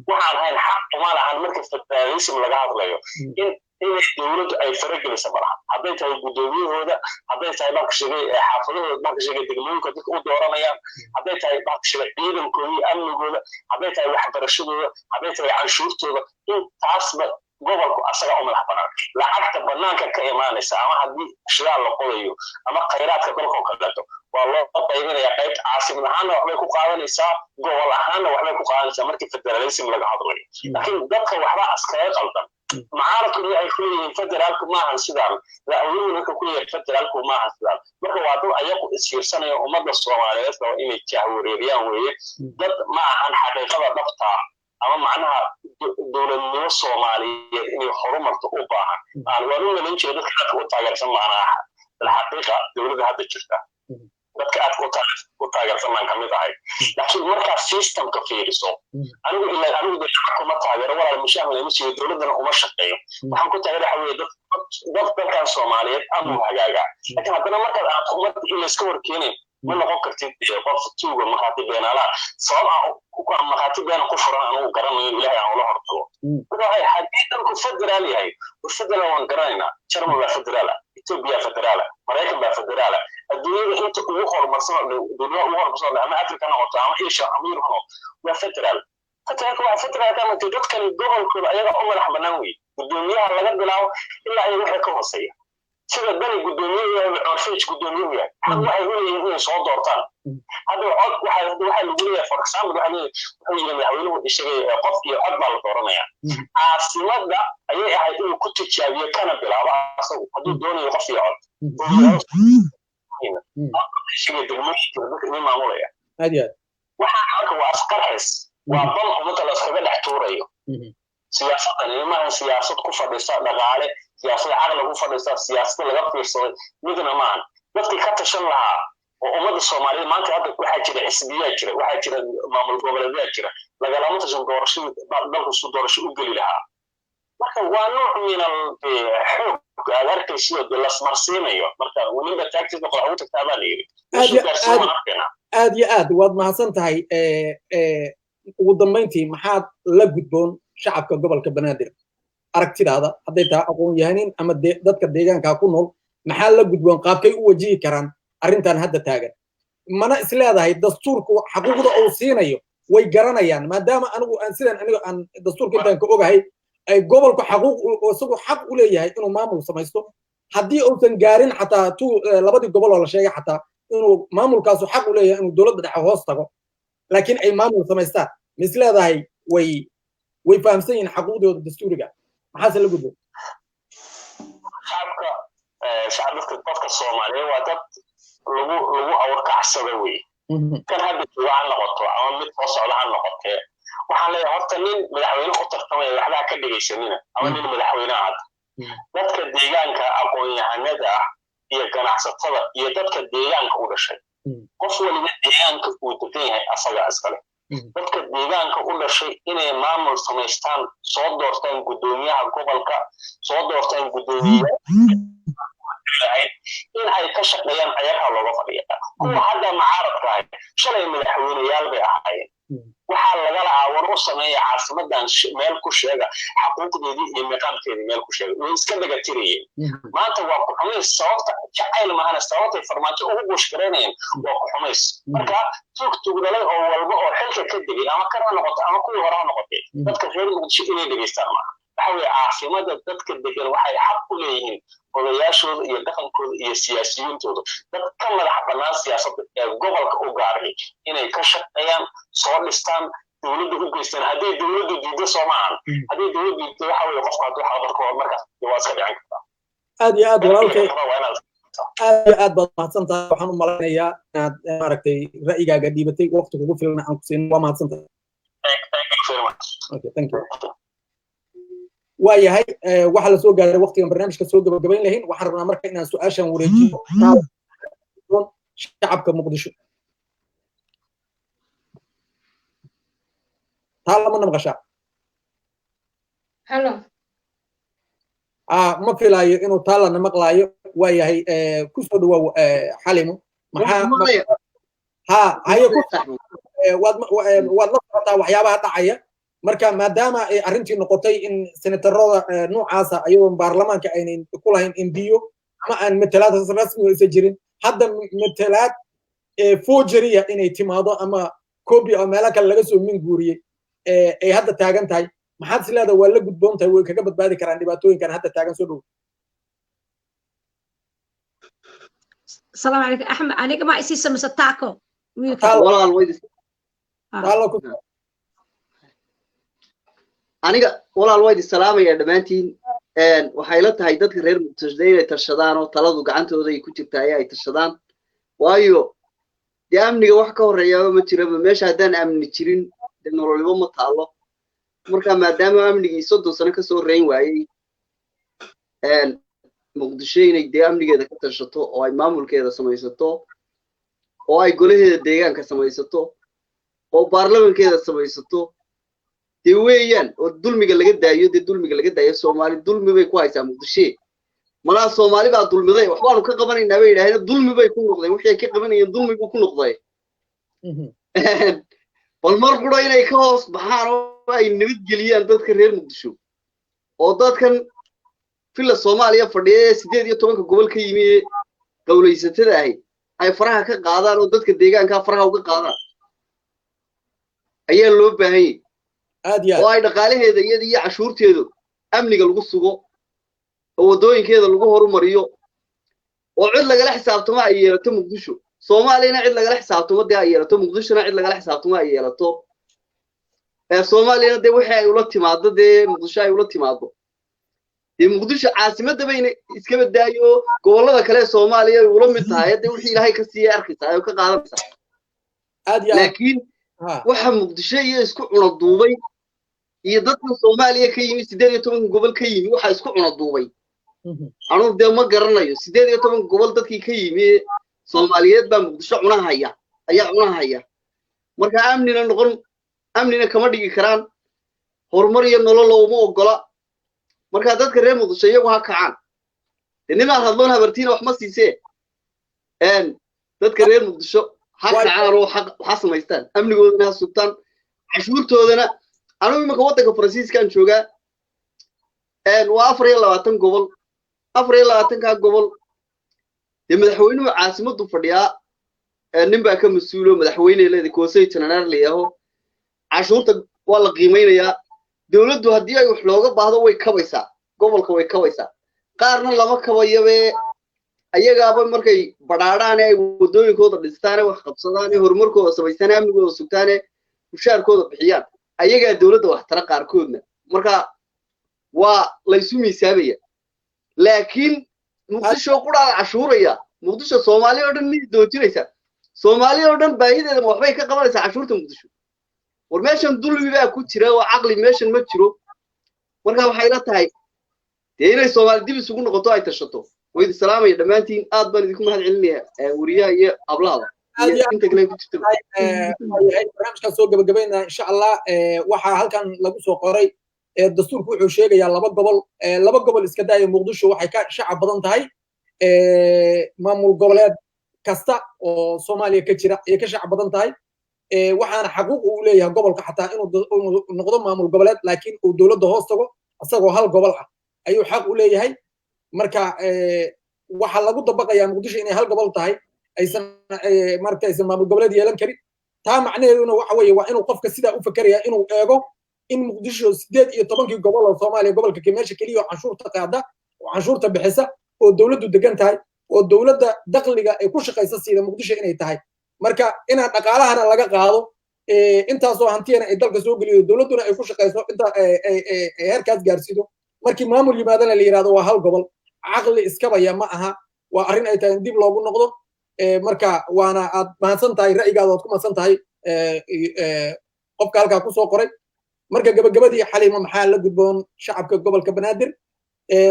waxaan hayn xaq uma lahan marka federalism laga hadlayo in inay dowladdu ay faragelisa malaha, hadday tahay guddoomiyahooda, hadday tahay baalka sheegay xaafadahooda, baalka sheegay degmooyinka dadka u dooranayaan, hadday tahay baalka sheegay ciidankooda iyo amnigooda, hadday tahay waxbarashadooda, hadday tahay canshuurtooda, intaasba gobolku asaga u madax banaan. Lacagta banaanka ka imaanaysa ama haddii shidaal la qodayo ama khayraadka dalkoo kaleeto waa loo qaybinaya. Qaybta caasimad ahaanna waxbay ku qaadanaysaa, gobol ahaanna waxbay ku qaadanaysaa markii federalism laga hadlayo. Laakiin dadka waxba askaga qaldan. Mucaaradkuna waxay ku leeyihiin federaalku maahan sidaan, madaxweynuhuna wuxuu ku leeyahay federaalku maahan sidaan. Marka waa dad ayagu isfiirsanaya, ummadda Soomaaliyeed raba inay jahwareeriyaan weeye. Dad ma ahan xaqiiqada dhabtaa. Ama macnaha dowladnimo Soomaaliyeed inay horumarto u baahan, aan waan u malayn jiray dadka aadka u taageersan macnaha bilxaqiiqa dowladda hadda jirta dadka aadka u taageersan baan kamid ahay. Laakiin markaa systemka fiiriso, anigu ilaa anigu de shacabka ma taageero, walaal, mushaar lama siiyo, dowladdana uma shaqeeyo. Waxaan ku taageera waxa weeye dad dalkan Soomaaliyeed amuu hagaagaa. Laakiin haddana markaad aad ummadda in layska horkeenayn ma noqon kartid qof tuuga, markhaati beenaalaha. Sabab aan markhaati beena ku furan anugu garanayo, Ilaahay aan ula hortago. Marka waxay haddii dalku federaal yahay, war federaal waan garanaynaa. Jarmal baa federaala, Etoobiya federaala, Maraykan baa federaala, adduunyada inta ugu horumarsan oo dhan, dowladaha ugu horumarsan oo dhan, ama Africa ha noqoto ama Asia ama Yurub ha noqoto, waa federaal. Federaalka waa federaalka ama dadkani gobolkooda ayaga u madax bannaan wey, gudoomiyaha laga bilaabo ilaa iyaga wixii ka hooseeya. Sida Dani guddoomiye yahay, Cumar guddoomiye yahay, xaq waxay u leeyihiin inay soo doortaan. Hadda cod waxa waxaa lagu leeyahay, for example, waxaa leeyahay, wuxuu yidhi madaxweynuhu isagay qof iyo cod baa la dooranaya. Caasimadda ayay ahayd inuu ku tijaabiyo kana bilaabo asagu hadduu doonayo qof iyo cod, isagay degmooyinka dadka idin maamulaya. Aad iyo aad. Waxaa marka waa asqarxis, waa bal ummadda la iskaga dhex tuurayo. Siyaasadani maaha siyaasad ku fadhisa dhaqaale, siyaasad caqli ku fadhisa, siyaasad laga fiirsaday midna maahan. Dadkii ka tashan lahaa oo ummadda Soomaaliyeed maanta hadda waxaa jira xisbiyaa jira, waxaa jira maamul goboleedyaa jira, lagalama tashan doorashadii dalku su doorasho u geli lahaa. Marka waa nooc min al xoog aad arkaysidoo dee lasmarsiinayo. Marka ninba taagtiisa qodax ugu tagtaa baa la yidhi. Aad meeshuu gaarsiin waan arkaynaa. Aad iyo aad waad mahadsan tahay. Ugu dambayntii, maxaad la gudboon shacabka gobolka Banaadir aragtidaada, hadday tahay aqoon-yahanin ama dadka deegaanka ku nool? Maxaa la gudboon? Qaabkay u wajihi karaan arrintan hadda taagan? Mana isleedahay dastuurku xaquuqda uu siinayo way garanayaan, maadaama anigu aan sidan aniga aan dastuurka intaan ka ogahay ay gobolku xaquuq isagu xaq u leeyahay inuu maamul samaysto, haddii uusan gaarin xataa tu labadii gobol oo la sheegay, xataa inuu maamulkaasu xaq u leeyahay inuu dowladda dhexe hoos tago, laakiin ay maamul samaystaan? Ma isleedahay way fahamsan yihiin xaquuqdooda dastuuriga? Maxaase la gudbo? Shacabka shacabka dadka Soomaaliyeed waa dad lagu awrkacsada wey. Kan hadda jooga ha noqoto ama mid soo socda ha noqotee, waxaan leeyahay horta nin madaxweyne u tartamaya waxba ha ka dhegaysanina, ama nin madaxweyne hadda. Dadka deegaanka, aqoon-yahanada ah iyo ganacsatada iyo dadka deegaanka u dhashay, qof waliba deegaanka uu degan yahay asagaa iskale. Dadka deegaanka u dhashay inay maamul samaystaan, soo doortaan guddoomiyaha gobolka, soo doortaan guddoomiyaha, in ay ka shaqeeyaan ayagaa looga fadhiya. Kuwa hadda mucaaradka ahay shalay madaxweyneyaal bay ahaayeen. Waxaa lagala war u sameeya caasimadan, meel ku sheega xaquuqdeedii iyo miqaamkeedii, meel ku sheega, way iska dhagatirayeen. Maanta waa ku xumays. Sababta jacayl mahana, sababtay Farmaajo ugu buushgaraynayeen waa ku xumays. Marka tuug tugdalay oo walba oo xilka ka degay, ama kan ha noqoto ama kuwii hore ha noqotee, dadka reer Muqdisho inay dhegaystaan maaha. Waxa weeye caasimada dadka degan waxay xaq u leeyihiin odayaashooda iyo dhaqankooda iyo siyaasiyiintooda, dad ka madax bannaan siyaasadda ee gobolka u gaaray, inay ka shaqeeyaan, soo dhistaan, dowladda u geystaan. Hadday dowladdu diiddo, soo maahan, hadday dowladdu diiddo, waxa weeye qofku hadduu xaqdarko markaas waa iska dhicin kartaa. Aad iyo aad, walaalkay. Waa inaad Aad iyo aad baad mahadsan tahay. Waxaan u malaynayaa inaad maaragtay ra'yigaaga dhiibatay, waqti kugu filan aan ku siin. Waa mahadsan tahay. Thank you very much. Okay, thank you. Waa yahay, waxaa la soo gaaray waqtigan barnaamijka soo gabagabayn lahayn. Waxaan rabnaa marka inaan su-aashan wareejiyo shacabka Muqdisho. Taa lamana maqashaa? Halo. Ma filaayo inuu taa lana maqlaayo. Waa yahay, ku soo dhawaaw Xalimo. Maxaa ha haye ku waad waad la socotaa waxyaabaha dhacaya. Marka maadaama ay arrintii noqotay in senatarada noocaasa ayagoon baarlamaanka aynan ku lahayn MPyo ama aan matalaad rasmi aysan jirin, hadda matalaad forgeria inay timaado ama copy oo meelo kale laga soo minguuriyey ay hadda taagan tahay, maxaad is leedahay waa la gudboon tahay, way kaga badbaadi karaan dhibaatooyinkan hadda taagan? Soo dhow. Asalaamu calaykum, Axmed. Aniga ma isiisa mise taako wiilka? Walaal, aniga walaal waa idin salaamaya dhammaantiin. Waxay la tahay dadka reer Muqdisho inay tashadaan oo taladu gacantooda ay ku jirtaa ee ay tashadaan, waayo dee amniga wax ka horreeyaaba ma jiraba meesha. Haddaan amni jirin dee nololibo ma taalo. Marka maadaama amnigii 30 sano kasoo reyn waayey, Muqdisho inay dee amnigeeda ka tashato oo ay maamulkeeda samaysato oo ay golaheeda deegaanka samaysato oo baarlamankeeda samaysato dee weeyaan, oo dulmiga laga daayo. Dee dulmiga laga daayo. Soomaali dulmi bay ku haysaa Muqdishe. Malaa Soomaali baa dulmiday, waxbaanu ka qabanaynaa bay yidhahdeen, dulmi bay ku noqdeen. Wixii ay ka qabanayeen dulmi buu ku noqday. Bal mar qura inay ka hoos baxaan oo ay nabadgeliyaan dadka reer Muqdisho oo dadkan Villa Soomaaliya fadhiya ee 18-ka gobol ka yimi ee qawlaysatada ahi ay faraha ka qaadaan oo dadka deegaanka faraha uga qaadaan ayaa loo baahan yahay. Aad iyo Oo aad. ay dhaqaalaheeda iyada iyo cashuurteedu amniga lagu sugo oo waddooyinkeeda lagu horumariyo oo cid lagala xisaabtamo ay yeelato Muqdisho. Soomaaliyana cid lagala xisaabtamo dee ay yeelato, Muqdishona cid lagala xisaabtamo ay yeelato. Soomaaliyana dee wixii ay ula timaado dee Muqdisho ay ula timaado. Dee Muqdisho caasimadda bayna iska badaayo, gobollada kale ee Soomaaliya ay ula mid tahay. Dee wixii Ilaahay ka siiyay arkaysaa oo ka qaadanaysaa. Aad iyo aad. Laakiin Ha waxa Muqdisho iyo isku cuna duubay iyo dadka Soomaaliya ka yimi, 18-ka gobol ka yimi, waxa isku cuna duubay anugu dee ma garanayo. 18-ka gobol dadkii ka yimi Soomaaliyeed baa Muqdisho cunahaya, ayaa cunahaya. Marka amnina noqon, amnina kama dhigi karaan, horumar iyo nolol uma ogola. Marka dadka reer Muqdisho iyagu ha kacaan. Dee nimaan hadloon habartiina wax ma siisee. Dadka reer Muqdisho ha kacaan oo ha samaystaan amnigoodana, ha sugtaan cashuurtoodana. Anigu iminka waddanka Faransiiskaan joogaa, waa 24 gobol. 24-kaa gobol dee madaxweynuhu caasimaddu fadhiyaa, nin baa ka mas-uulo, madaxweyne leedahay, conseil général la yidhaaho. Cashuurta waa la qiimeynayaa. Dowladdu haddii ay wax looga baahdo way kabaysaa, gobolka way kabaysaa. Qaarna lama kabayabe, ayagaaba markay badhaadhaan ay waddooyinkooda dhistaane, wax qabsadaane, horumarkooda samaystaane, amnigooda sugtaane, mushaarkooda bixiyaan, ayagaa dowladda wax tara qaarkoodna. Marka waa laysu miisaamaya. Laakiin Muqdisho quraa la cashuuraya. Muqdisho Soomaaliya oo dhan mid doojinaysa, Soomaaliya oo dhan baahideeda ma waxbay ka qabanaysaa cashuurta Muqdisho? War meeshan dulmi baa ku jira oo caqli meeshan ma jiro. Marka waxay la tahay dee inay Soomaali dib isugu noqoto, ay tashato. Way idin salaamaya dhammaantiin, aad baan idinku mahad celinaya, weriyaha iyo ablahaba Aad iyo inta kale ku jirta. Waayahay, barnaamijkaan soo gabagabaynaa insha Allah. Waxaa halkan lagu soo qoray, dastuurku wuxuu sheegayaa laba gobol. Laba gobol iska daaya, Muqdisho waxay ka shacab badan tahay maamul goboleed kasta oo Soomaaliya ka jira ayay ka shacab badan tahay. Waxaana xaquuq uu leeyahay gobolka xataa inuu noqdo maamul goboleed, laakiin uu dowladda hoos tago isagoo hal gobol ah ayuu xaq u leeyahay. Marka waxaa lagu dabaqayaa Muqdisho inay hal gobol tahay, aysan marka aysan maamul goboleed yeelan karin. Taa macnaheeduna waxa weeye waa inuu qofka sidaa u fekeraya inuu eego in Muqdisho 18-kii gobol oo Soomaaliya gobolka meesha keliya oo canshuurta qaada oo canshuurta bixisa oo dowladdu degan tahay oo dowladda dakhliga ay ku shaqaysa siida Muqdisho inay tahay. Marka inaan dhaqaalahana laga qaado, intaasoo hantiyana ay dalka soo geliyo, dowladduna ay ku shaqayso, inta ay heerkaas gaarsiido, markii maamul yimaadana la yidhahdo waa hal gobol, caqli iskabaya ma aha. Waa arrin ay tahay in dib loogu noqdo. Marka waana aad mahadsan tahay, ra'yigaada waad ku mahadsan tahay, qofka halkaa kusoo qoray. Marka gabagabadii, Xaliimo, maxaa la gudboon shacabka gobolka Banaadir?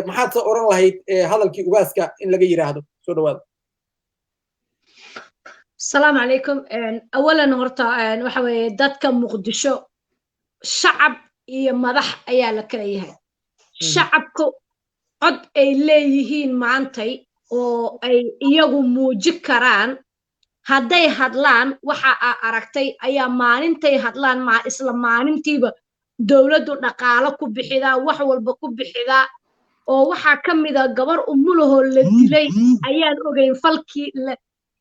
Maxaad se oran lahayd hadalkii ugaaska in laga yiraahdo? Soo dhawaada. Asalaamu calaykum. Awalan horta waxa weeye dadka Muqdisho shacab iyo madax ayaa la kala yahay. Shacabku cod ay leeyihiin maantay oo ay iyagu muuji karaan hadday hadlaan, waxa aa aragtay ayaa maalintay hadlaan maa isla maalintiiba dowladdu dhaqaalo ku bixidaa, wax walba ku bixidaa. Oo waxaa ka mida gabar umulahoo la dilay ayaan ogeyn falkii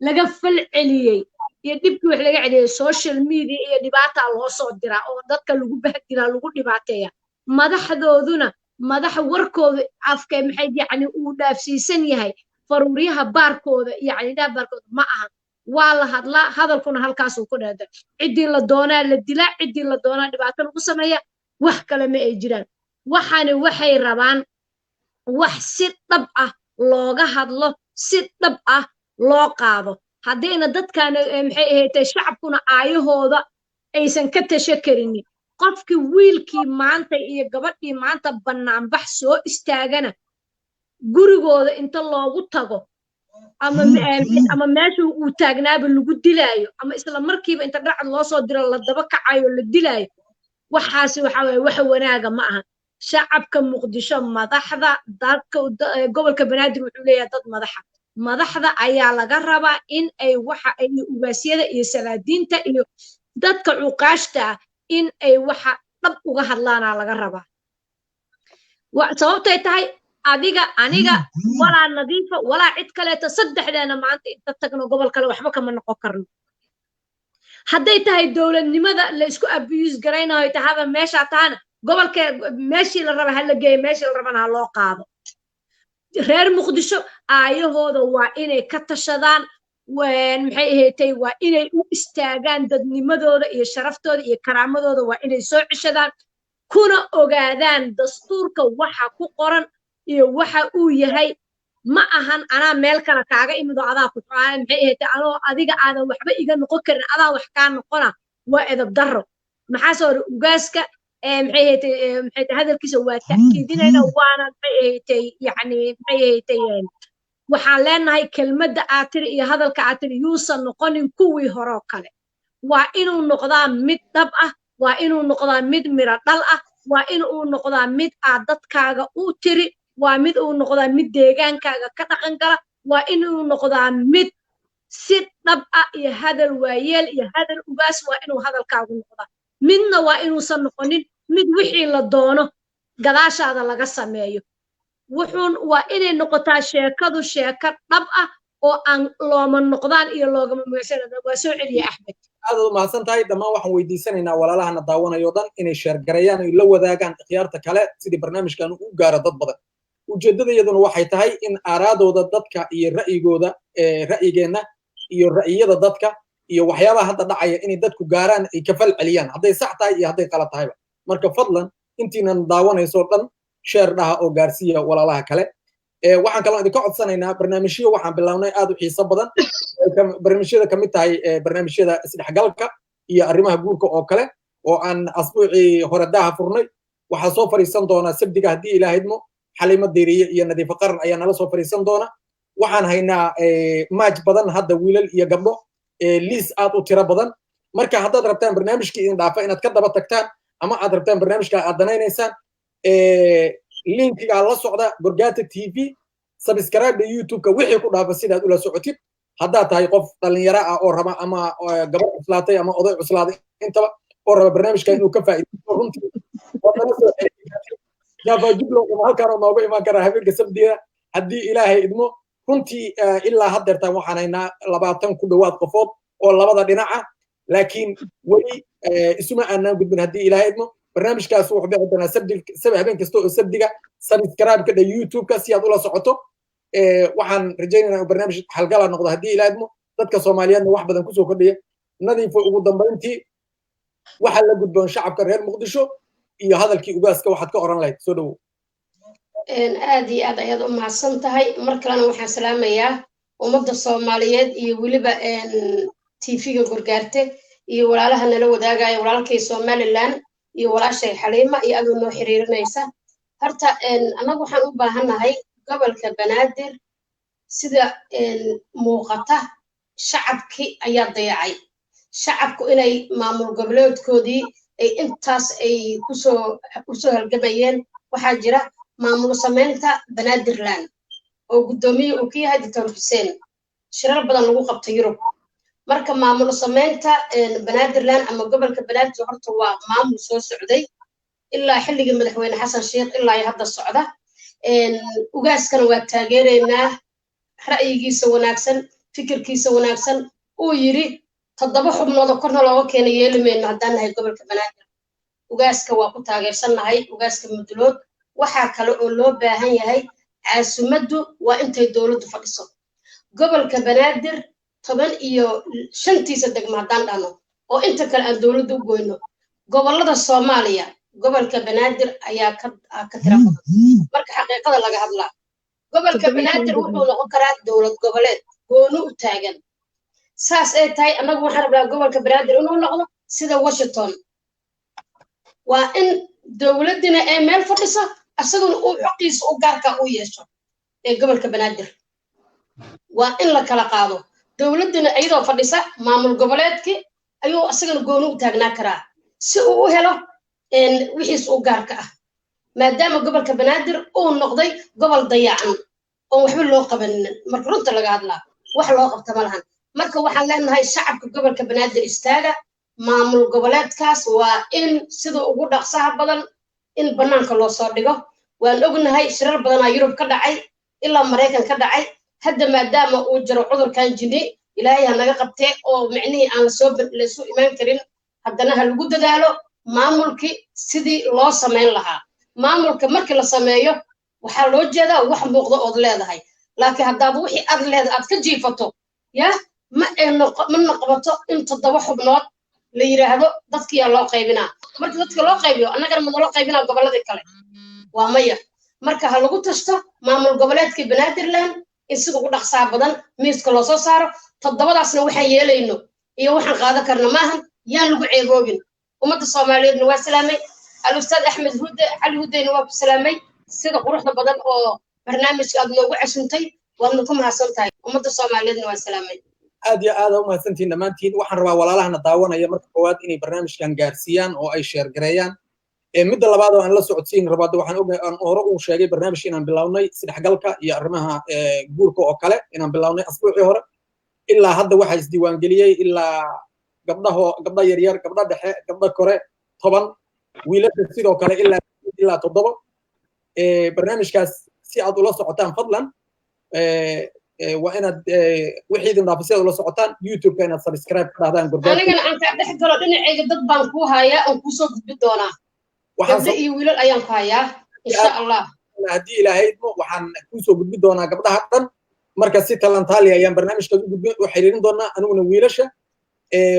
laga fal celiyey iyo dhibkii wax laga celiyey. Social media iyo dhibaataa loo soo diraa oo dadka lagu bahdilaa, lagu dhibaateeya. Madaxdooduna madax warkooda afka maxay yacni uu dhaafsiisan yahay faruuryaha baarkooda, yacni dhaaf baarkooda ma aha. Waa la hadlaa, hadalkuna halkaasuu ku dheeda. Ciddii la doonaa la dilaa, ciddii la doonaa dhibaato lagu sameeya, wax kale ma ay jiraan. Waxaani waxay rabaan wax si dhab ah looga hadlo, si dhab ah loo qaado. Haddayna dadkan maxay ahayd shacabkuna aayahooda aysan ka tasho karinin. Qofkii wiilkii maanta iyo gabadhii maanta banaanbax soo istaagana gurigooda inta loogu tago ama meesha uu taagnaaba lagu dilaayo, ama isla markiiba inta dhacad loo soo diro la daba kacayo la dilaayo, waxaasi waxa waye wax wanaaga ma aha. Shacabka Muqdisho, madaxda dadka gobolka Banaadir wuxuu leeyahay dad madaxa, madaxda ayaa laga rabaa in ay waxa ay ugaasyada iyo salaadiinta iyo dadka cuqaashta ah in ay waxa dhab uga hadlaanaa laga rabaa. Sababtay tahay adiga, aniga, walaa Nadiifa, walaa cid kaleeto, saddexdeena maanta inta tagno gobol kale waxba kama noqon karno. Hadday tahay dowladnimada la isku abuse garaynayo tahaba meeshaa tahana, gobolka meeshii la raba ha la geeyo, meeshii la rabana ha loo qaado. Reer Muqdisho aayahooda waa inay ka tashadaan, maxay ahaatay, waa inay u istaagaan dadnimadooda iyo sharaftooda iyo karaamadooda, waa inay soo ceshadaan kuna ogaadaan dastuurka waxa ku qoran iyo waxa uu yahay. Ma ahan anaa meel kale kaaga imid oo adaa ku maxay ahaatay anoo adiga aadan waxba iga noqon karin, adaa wax kaa noqona, waa edab darro. Maxaa soo hore ugaaska maxay ahaatay maxay hadalkiisa waa ta'kiidinayna, waana maxay ahaatay yacni maxay ahaatay waxaan leenahay kelmadda aad tiri iyo hadalka aad tiri yuusan noqonin kuwii horoo kale. Waa inuu noqdaa mid dhab ah, waa inuu noqdaa mid miro dhal ah, waa inuu noqdaa mid aad dadkaaga u tiri, waa mid uu noqdaa mid deegaankaaga ka dhaqan gala, waa inuu noqdaa mid si dhab ah iyo hadal waayeel iyo hadal ugaas waa inuu hadalkaagu noqdaa. Midna waa inuusan noqonin mid wixii la doono gadaashaada laga sameeyo. Wuxuun waa inay noqotaa sheekadu sheeko dhab ah oo aan looma noqdaan iyo loogama magacsanada. Waa soo celiya Axmed. Aad u mahadsan tahay. Dhammaan waxaan weydiisanaynaa walaalahana daawanayo dhan inay sheergareeyaan ay la wadaagaan ikhyaarta kale sidii barnaamijkan u gaaro dad badan. Ujeeddada iyaduna waxay tahay in aaraadooda dadka iyo ra'yigooda, ra'yigeenna iyo ra'yiyada dadka iyo waxyaabaha hadda dhacaya inay dadku gaaraan, ay ka fal celiyaan hadday sax tahay iyo hadday qalad tahayba. Marka fadlan intiinan daawanayso dhan share dhaha oo gaarsiiya walaalaha kale. Waxaan kaloo idinka codsanaynaa barnaamijyo waxaan bilownay aad u xiiso badan, barnaamijyada kamid tahay barnaamijyada isdhexgalka iyo arrimaha guurka oo kale oo aan asbuucii hore daaha furnay. Waxaa soo fadhiisan doona Sabdiga haddii Ilaah idmo Xaliimo Diiriye iyo Nadiifo Qaran ayaa nala soo fadhiisan doona. Waxaan haynaa maaj badan hadda, wiilal iyo gabdho, liis aad u tiro badan. Marka haddaad rabtaan barnaamijkii idin dhaafa inaad ka daba tagtaan ama aad rabtaan barnaamijka aad danaynaysaan, linkigaa la socda Gorgata TV, subscribe YouTube-ka wixii ku dhaafa sidaad ula socotid. Haddaad tahay qof dhalinyaro ah oo raba ama gabar cuslaatay ama oday cuslaaday intaba oo raba barnaamijka inuu ka faa'iidaysto, runtii waad nala soo xiriiri kartid Java Jublo ama halkaan oo nooga imaan karaa habeenka Sabdiga haddii Ilaahay idmo. Runtii ilaa haddeertaan waxaan haynaa 20 ku dhowaad qofood oo labada dhinaca, laakiin weli isuma aanaan gudbin. Haddii Ilaahay idmo barnaamijkaas wuxuu bixi doonaa Sabdi, habeen kasta oo Sabdiga. Subscribe ka dhe YouTube-ka si aad ula socoto. Waxaan rajaynaynaa inuu barnaamij halgala noqdo haddii Ilaahay idmo, dadka Soomaaliyeedna wax badan kusoo kordhiya. Nadiifo, ugu dambayntii waxaa la gudboon shacabka reer Muqdisho iyo hadalkii ugaaska waxaad ka oran lahayd, soo dhowow. Aad iyo aad ayaad u mahadsan tahay. Mar kalena waxaan salaamayaa ummadda Soomaaliyeed iyo weliba TV-ga Gorgaarte iyo walaalaha nala wadaagaya, walaalkay Somaliland iyo walaashay Xaliima iyo aduu noo xiriirinaysa. Horta annagu waxaan u baahannahay gobolka Banaadir. Sida muuqata shacabkii ayaa dayacay shacabku inay maamul goboleedkoodii ay intaas ay kusoo halgamayeen. Waxaa jira maamul samaynta Banaadirland oo guddoomiye uu ka yahay Doctor Xuseen, shirar badan lagu qabtay Yurub. Marka maamul samaynta Banaadirland ama gobolka Banaadir horta waa maamul soo socday ilaa xilligii madaxweyne Xasan Sheekh ilaa iyo hadda socda. Ugaaskana waa taageeraynaa ra'yigiisa wanaagsan, fikirkiisa wanaagsan uu yidhi 7 xubnood oo korna looga keenay yeeli mayno haddaan nahay gobolka Banaadir. Ugaaska waa ku taageersannahay, ugaaska Mudulood. Waxaa kale oo loo baahan yahay caasimaddu waa intay dowladdu fadhiso. Gobolka Banaadir 15-tiisa degmo haddaan dhahno oo inta kale aan dowladda u goyno, gobollada Soomaaliya gobolka Banaadir ayaa ka tira badan. Marka xaqiiqada laga hadlaa, gobolka Banaadir wuxuu noqon karaa dowlad goboleed gooni u taagan. Saas ay tahay annagu waxaan rabnaa gobolka Banaadir inuu noqdo sida Washington. Waa in dowladdina ee meel fadhiso, isaguna uu xoqiisa u gaarka u yeesho ee gobolka Banaadir. Waa in la kala qaado. Dowladdina iyadoo fadhisa maamul goboleedkii ayuu isagana gooni u taagnaa karaa si uu u helo wixiis u gaarka ah, maadaama gobolka Banaadir uu noqday gobol dayacan oon waxba loo qabanin. Marka runta laga hadlaa, wax loo qabta ma lahan. Marka waxaan leenahay, shacabka gobolka Banaadir, istaaga. Maamul goboleedkaas waa in sida ugu dhaqsaha badan in bannaanka loo soo dhigo. Waan ognahay shirar badanaa Yurub ka dhacay, ilaa Maraykan ka dhacay. Hadda maadaama uu jiro cudurkan jini, Ilaahay ha naga qabtee, oo micnihii aan lasoo laysu imaan karin, haddana ha lagu dadaalo maamulkii sidii loo samayn lahaa. Maamulka markii la sameeyo waxaa loo jeedaa wax muuqda ood leedahay, laakiin haddaad wixii aad leedahay aad ka jiifato, yah, ma ay noqo, ma noqoto in 7 xubnood la yidhaahdo dadkiyaa loo qaybinaa. Marka dadka loo qaybiyo, annagana ma naloo qaybinaa gobolladii kale? Waa maya. Marka ha lagu tashto maamul goboleedkii Banaadirland in sida ugu dhaqsaa badan miiska loo soo saaro. Toddobadaasna waxaan yeelayno iyo waxaan qaadan karna maahan, yaan lagu ceeboobin. Ummadda Soomaaliyeedna waa salaamay. Alustaad Axmed Hude Cali Hudeyna waa ku salaamay. Sida quruxda badan oo barnaamijka aad noogu casuntay waadna ku mahadsan tahay. Ummadda Soomaaliyeedna waa salaamay. Aad iyo aad u mahadsantihiin dhammaantiin. Waxaan rabaa walaalahana daawanaya marka koowaad inay barnaamijkan gaarsiiyaan oo ay share gareeyaan. Midda labaad oo aan la socodsiin rabaa, waxaan ogahay aan hore uu sheegay barnaamijka inaan bilownay isdhexgalka iyo arrimaha guurka oo kale inaan bilownay asbuucii hore. Ilaa hadda waxaa isdiiwaangeliyey ilaa gabdhaho, gabdha yaryar, gabdha dhexe, gabdha kore 10, wiilasha sidoo kale ilaa 7. Barnaamijkaas si aad ula socotaan, fadlan waa inaad wixii idin dhaafay si aad ula socotaan YouTube-ka inaad subscribe ka dhahdaan Gurgaar. Anigana aan kaa dhex galo. Dhinacayga dad baan kuu hayaa oon kuusoo gudbi doonaa. Gabdho iyo wiilal ayaan ku hayaa, insha Allah. Haddii Ilaahay idmo, waxaan kuusoo gudbi doonaa gabdhaha dhan. Marka si talantaali ayaan barnaamijkaas u gudbi u xiriirin doonaa, aniguna wiilasha.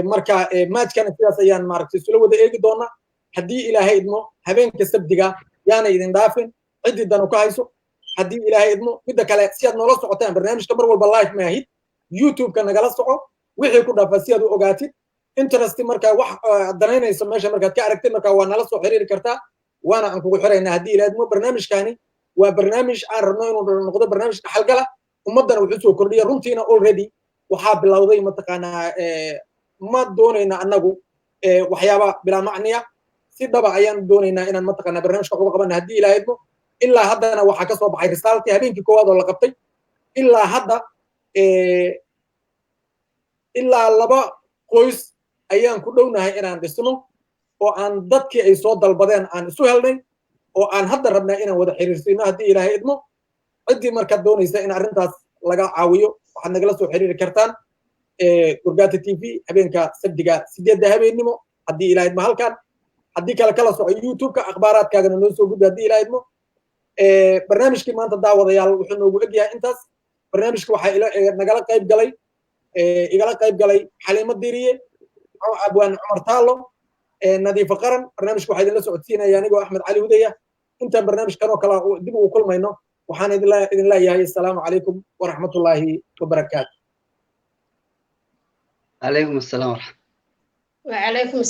Marka maajkana sidaas ayaan maaragtay isula wada eegi doonaa haddii Ilaahay idmo. Habeenka Sabdiga yaana idin dhaafin ciddii danu ka hayso, haddii Ilaahay idmo. Midda kale, si aad noola socotaan barnaamijka mar walba live maahid, YouTube-ka nagala soco. Wixii ku dhaafa si aad u ogaatid interest, marka wax danaynayso meesha markaad ka aragtid, marka waa nala soo xiriiri kartaa, waana aan kugu xiraynaa haddii Ilaahay idmo. Barnaamijkani waa barnaamij aan rabno inuu noqdo barnaamij dhaxalgala, ummaddana wuxuu soo kordhiya. Runtiina already waxaa bilowday, mataqaanaa, ma doonayna annagu waxyaaba bilaa macniya. Si dhaba ayaan doonaynaa inaan, mataqaanaa, barnaamijka uga qabana haddii Ilaahay idmo. Ilaa haddana waxaa kasoo baxay risaaltii habeenkii koowaad oo la qabtay. Ilaa hadda ilaa 2 qoys ayaan ku dhownahay inaan dhisno, oo aan dadkii ay soo dalbadeen aan isu helnay, oo aan hadda rabnaa inaan wada xiriirsiino haddii Ilaahay idmo. Ciddii markaad doonaysa in arrintaas laga caawiyo, waxaad nagala soo xiriiri kartaan Gurgata TV habeenka Sabdiga 8-da habeennimo haddii Ilahay idmo halkan. Haddii kale, kala soco YouTube-ka, akhbaaraadkaagana noo soo gudbi haddii Ilahay idmo. Barnaamijkii maanta, daawadayaal, wuxuu noogu egyahay intaas. Barnaamijka waxaa nagala qayb galay, igala qayb galay Xaliimo Diriye, Abwaan Cumar Taallo, Nadiifo Qaran. Barnaamijka waxaa idinla socodsiinaya anigoo Axmed Cali Hudaya. Intaan barnaamijkan oo kale dib ugu kulmayno, waxaan idin leeyahay assalaamu calaykum waraxmatullaahi wabarakaatu. Calaykum asalaam waraxmat وعليكم.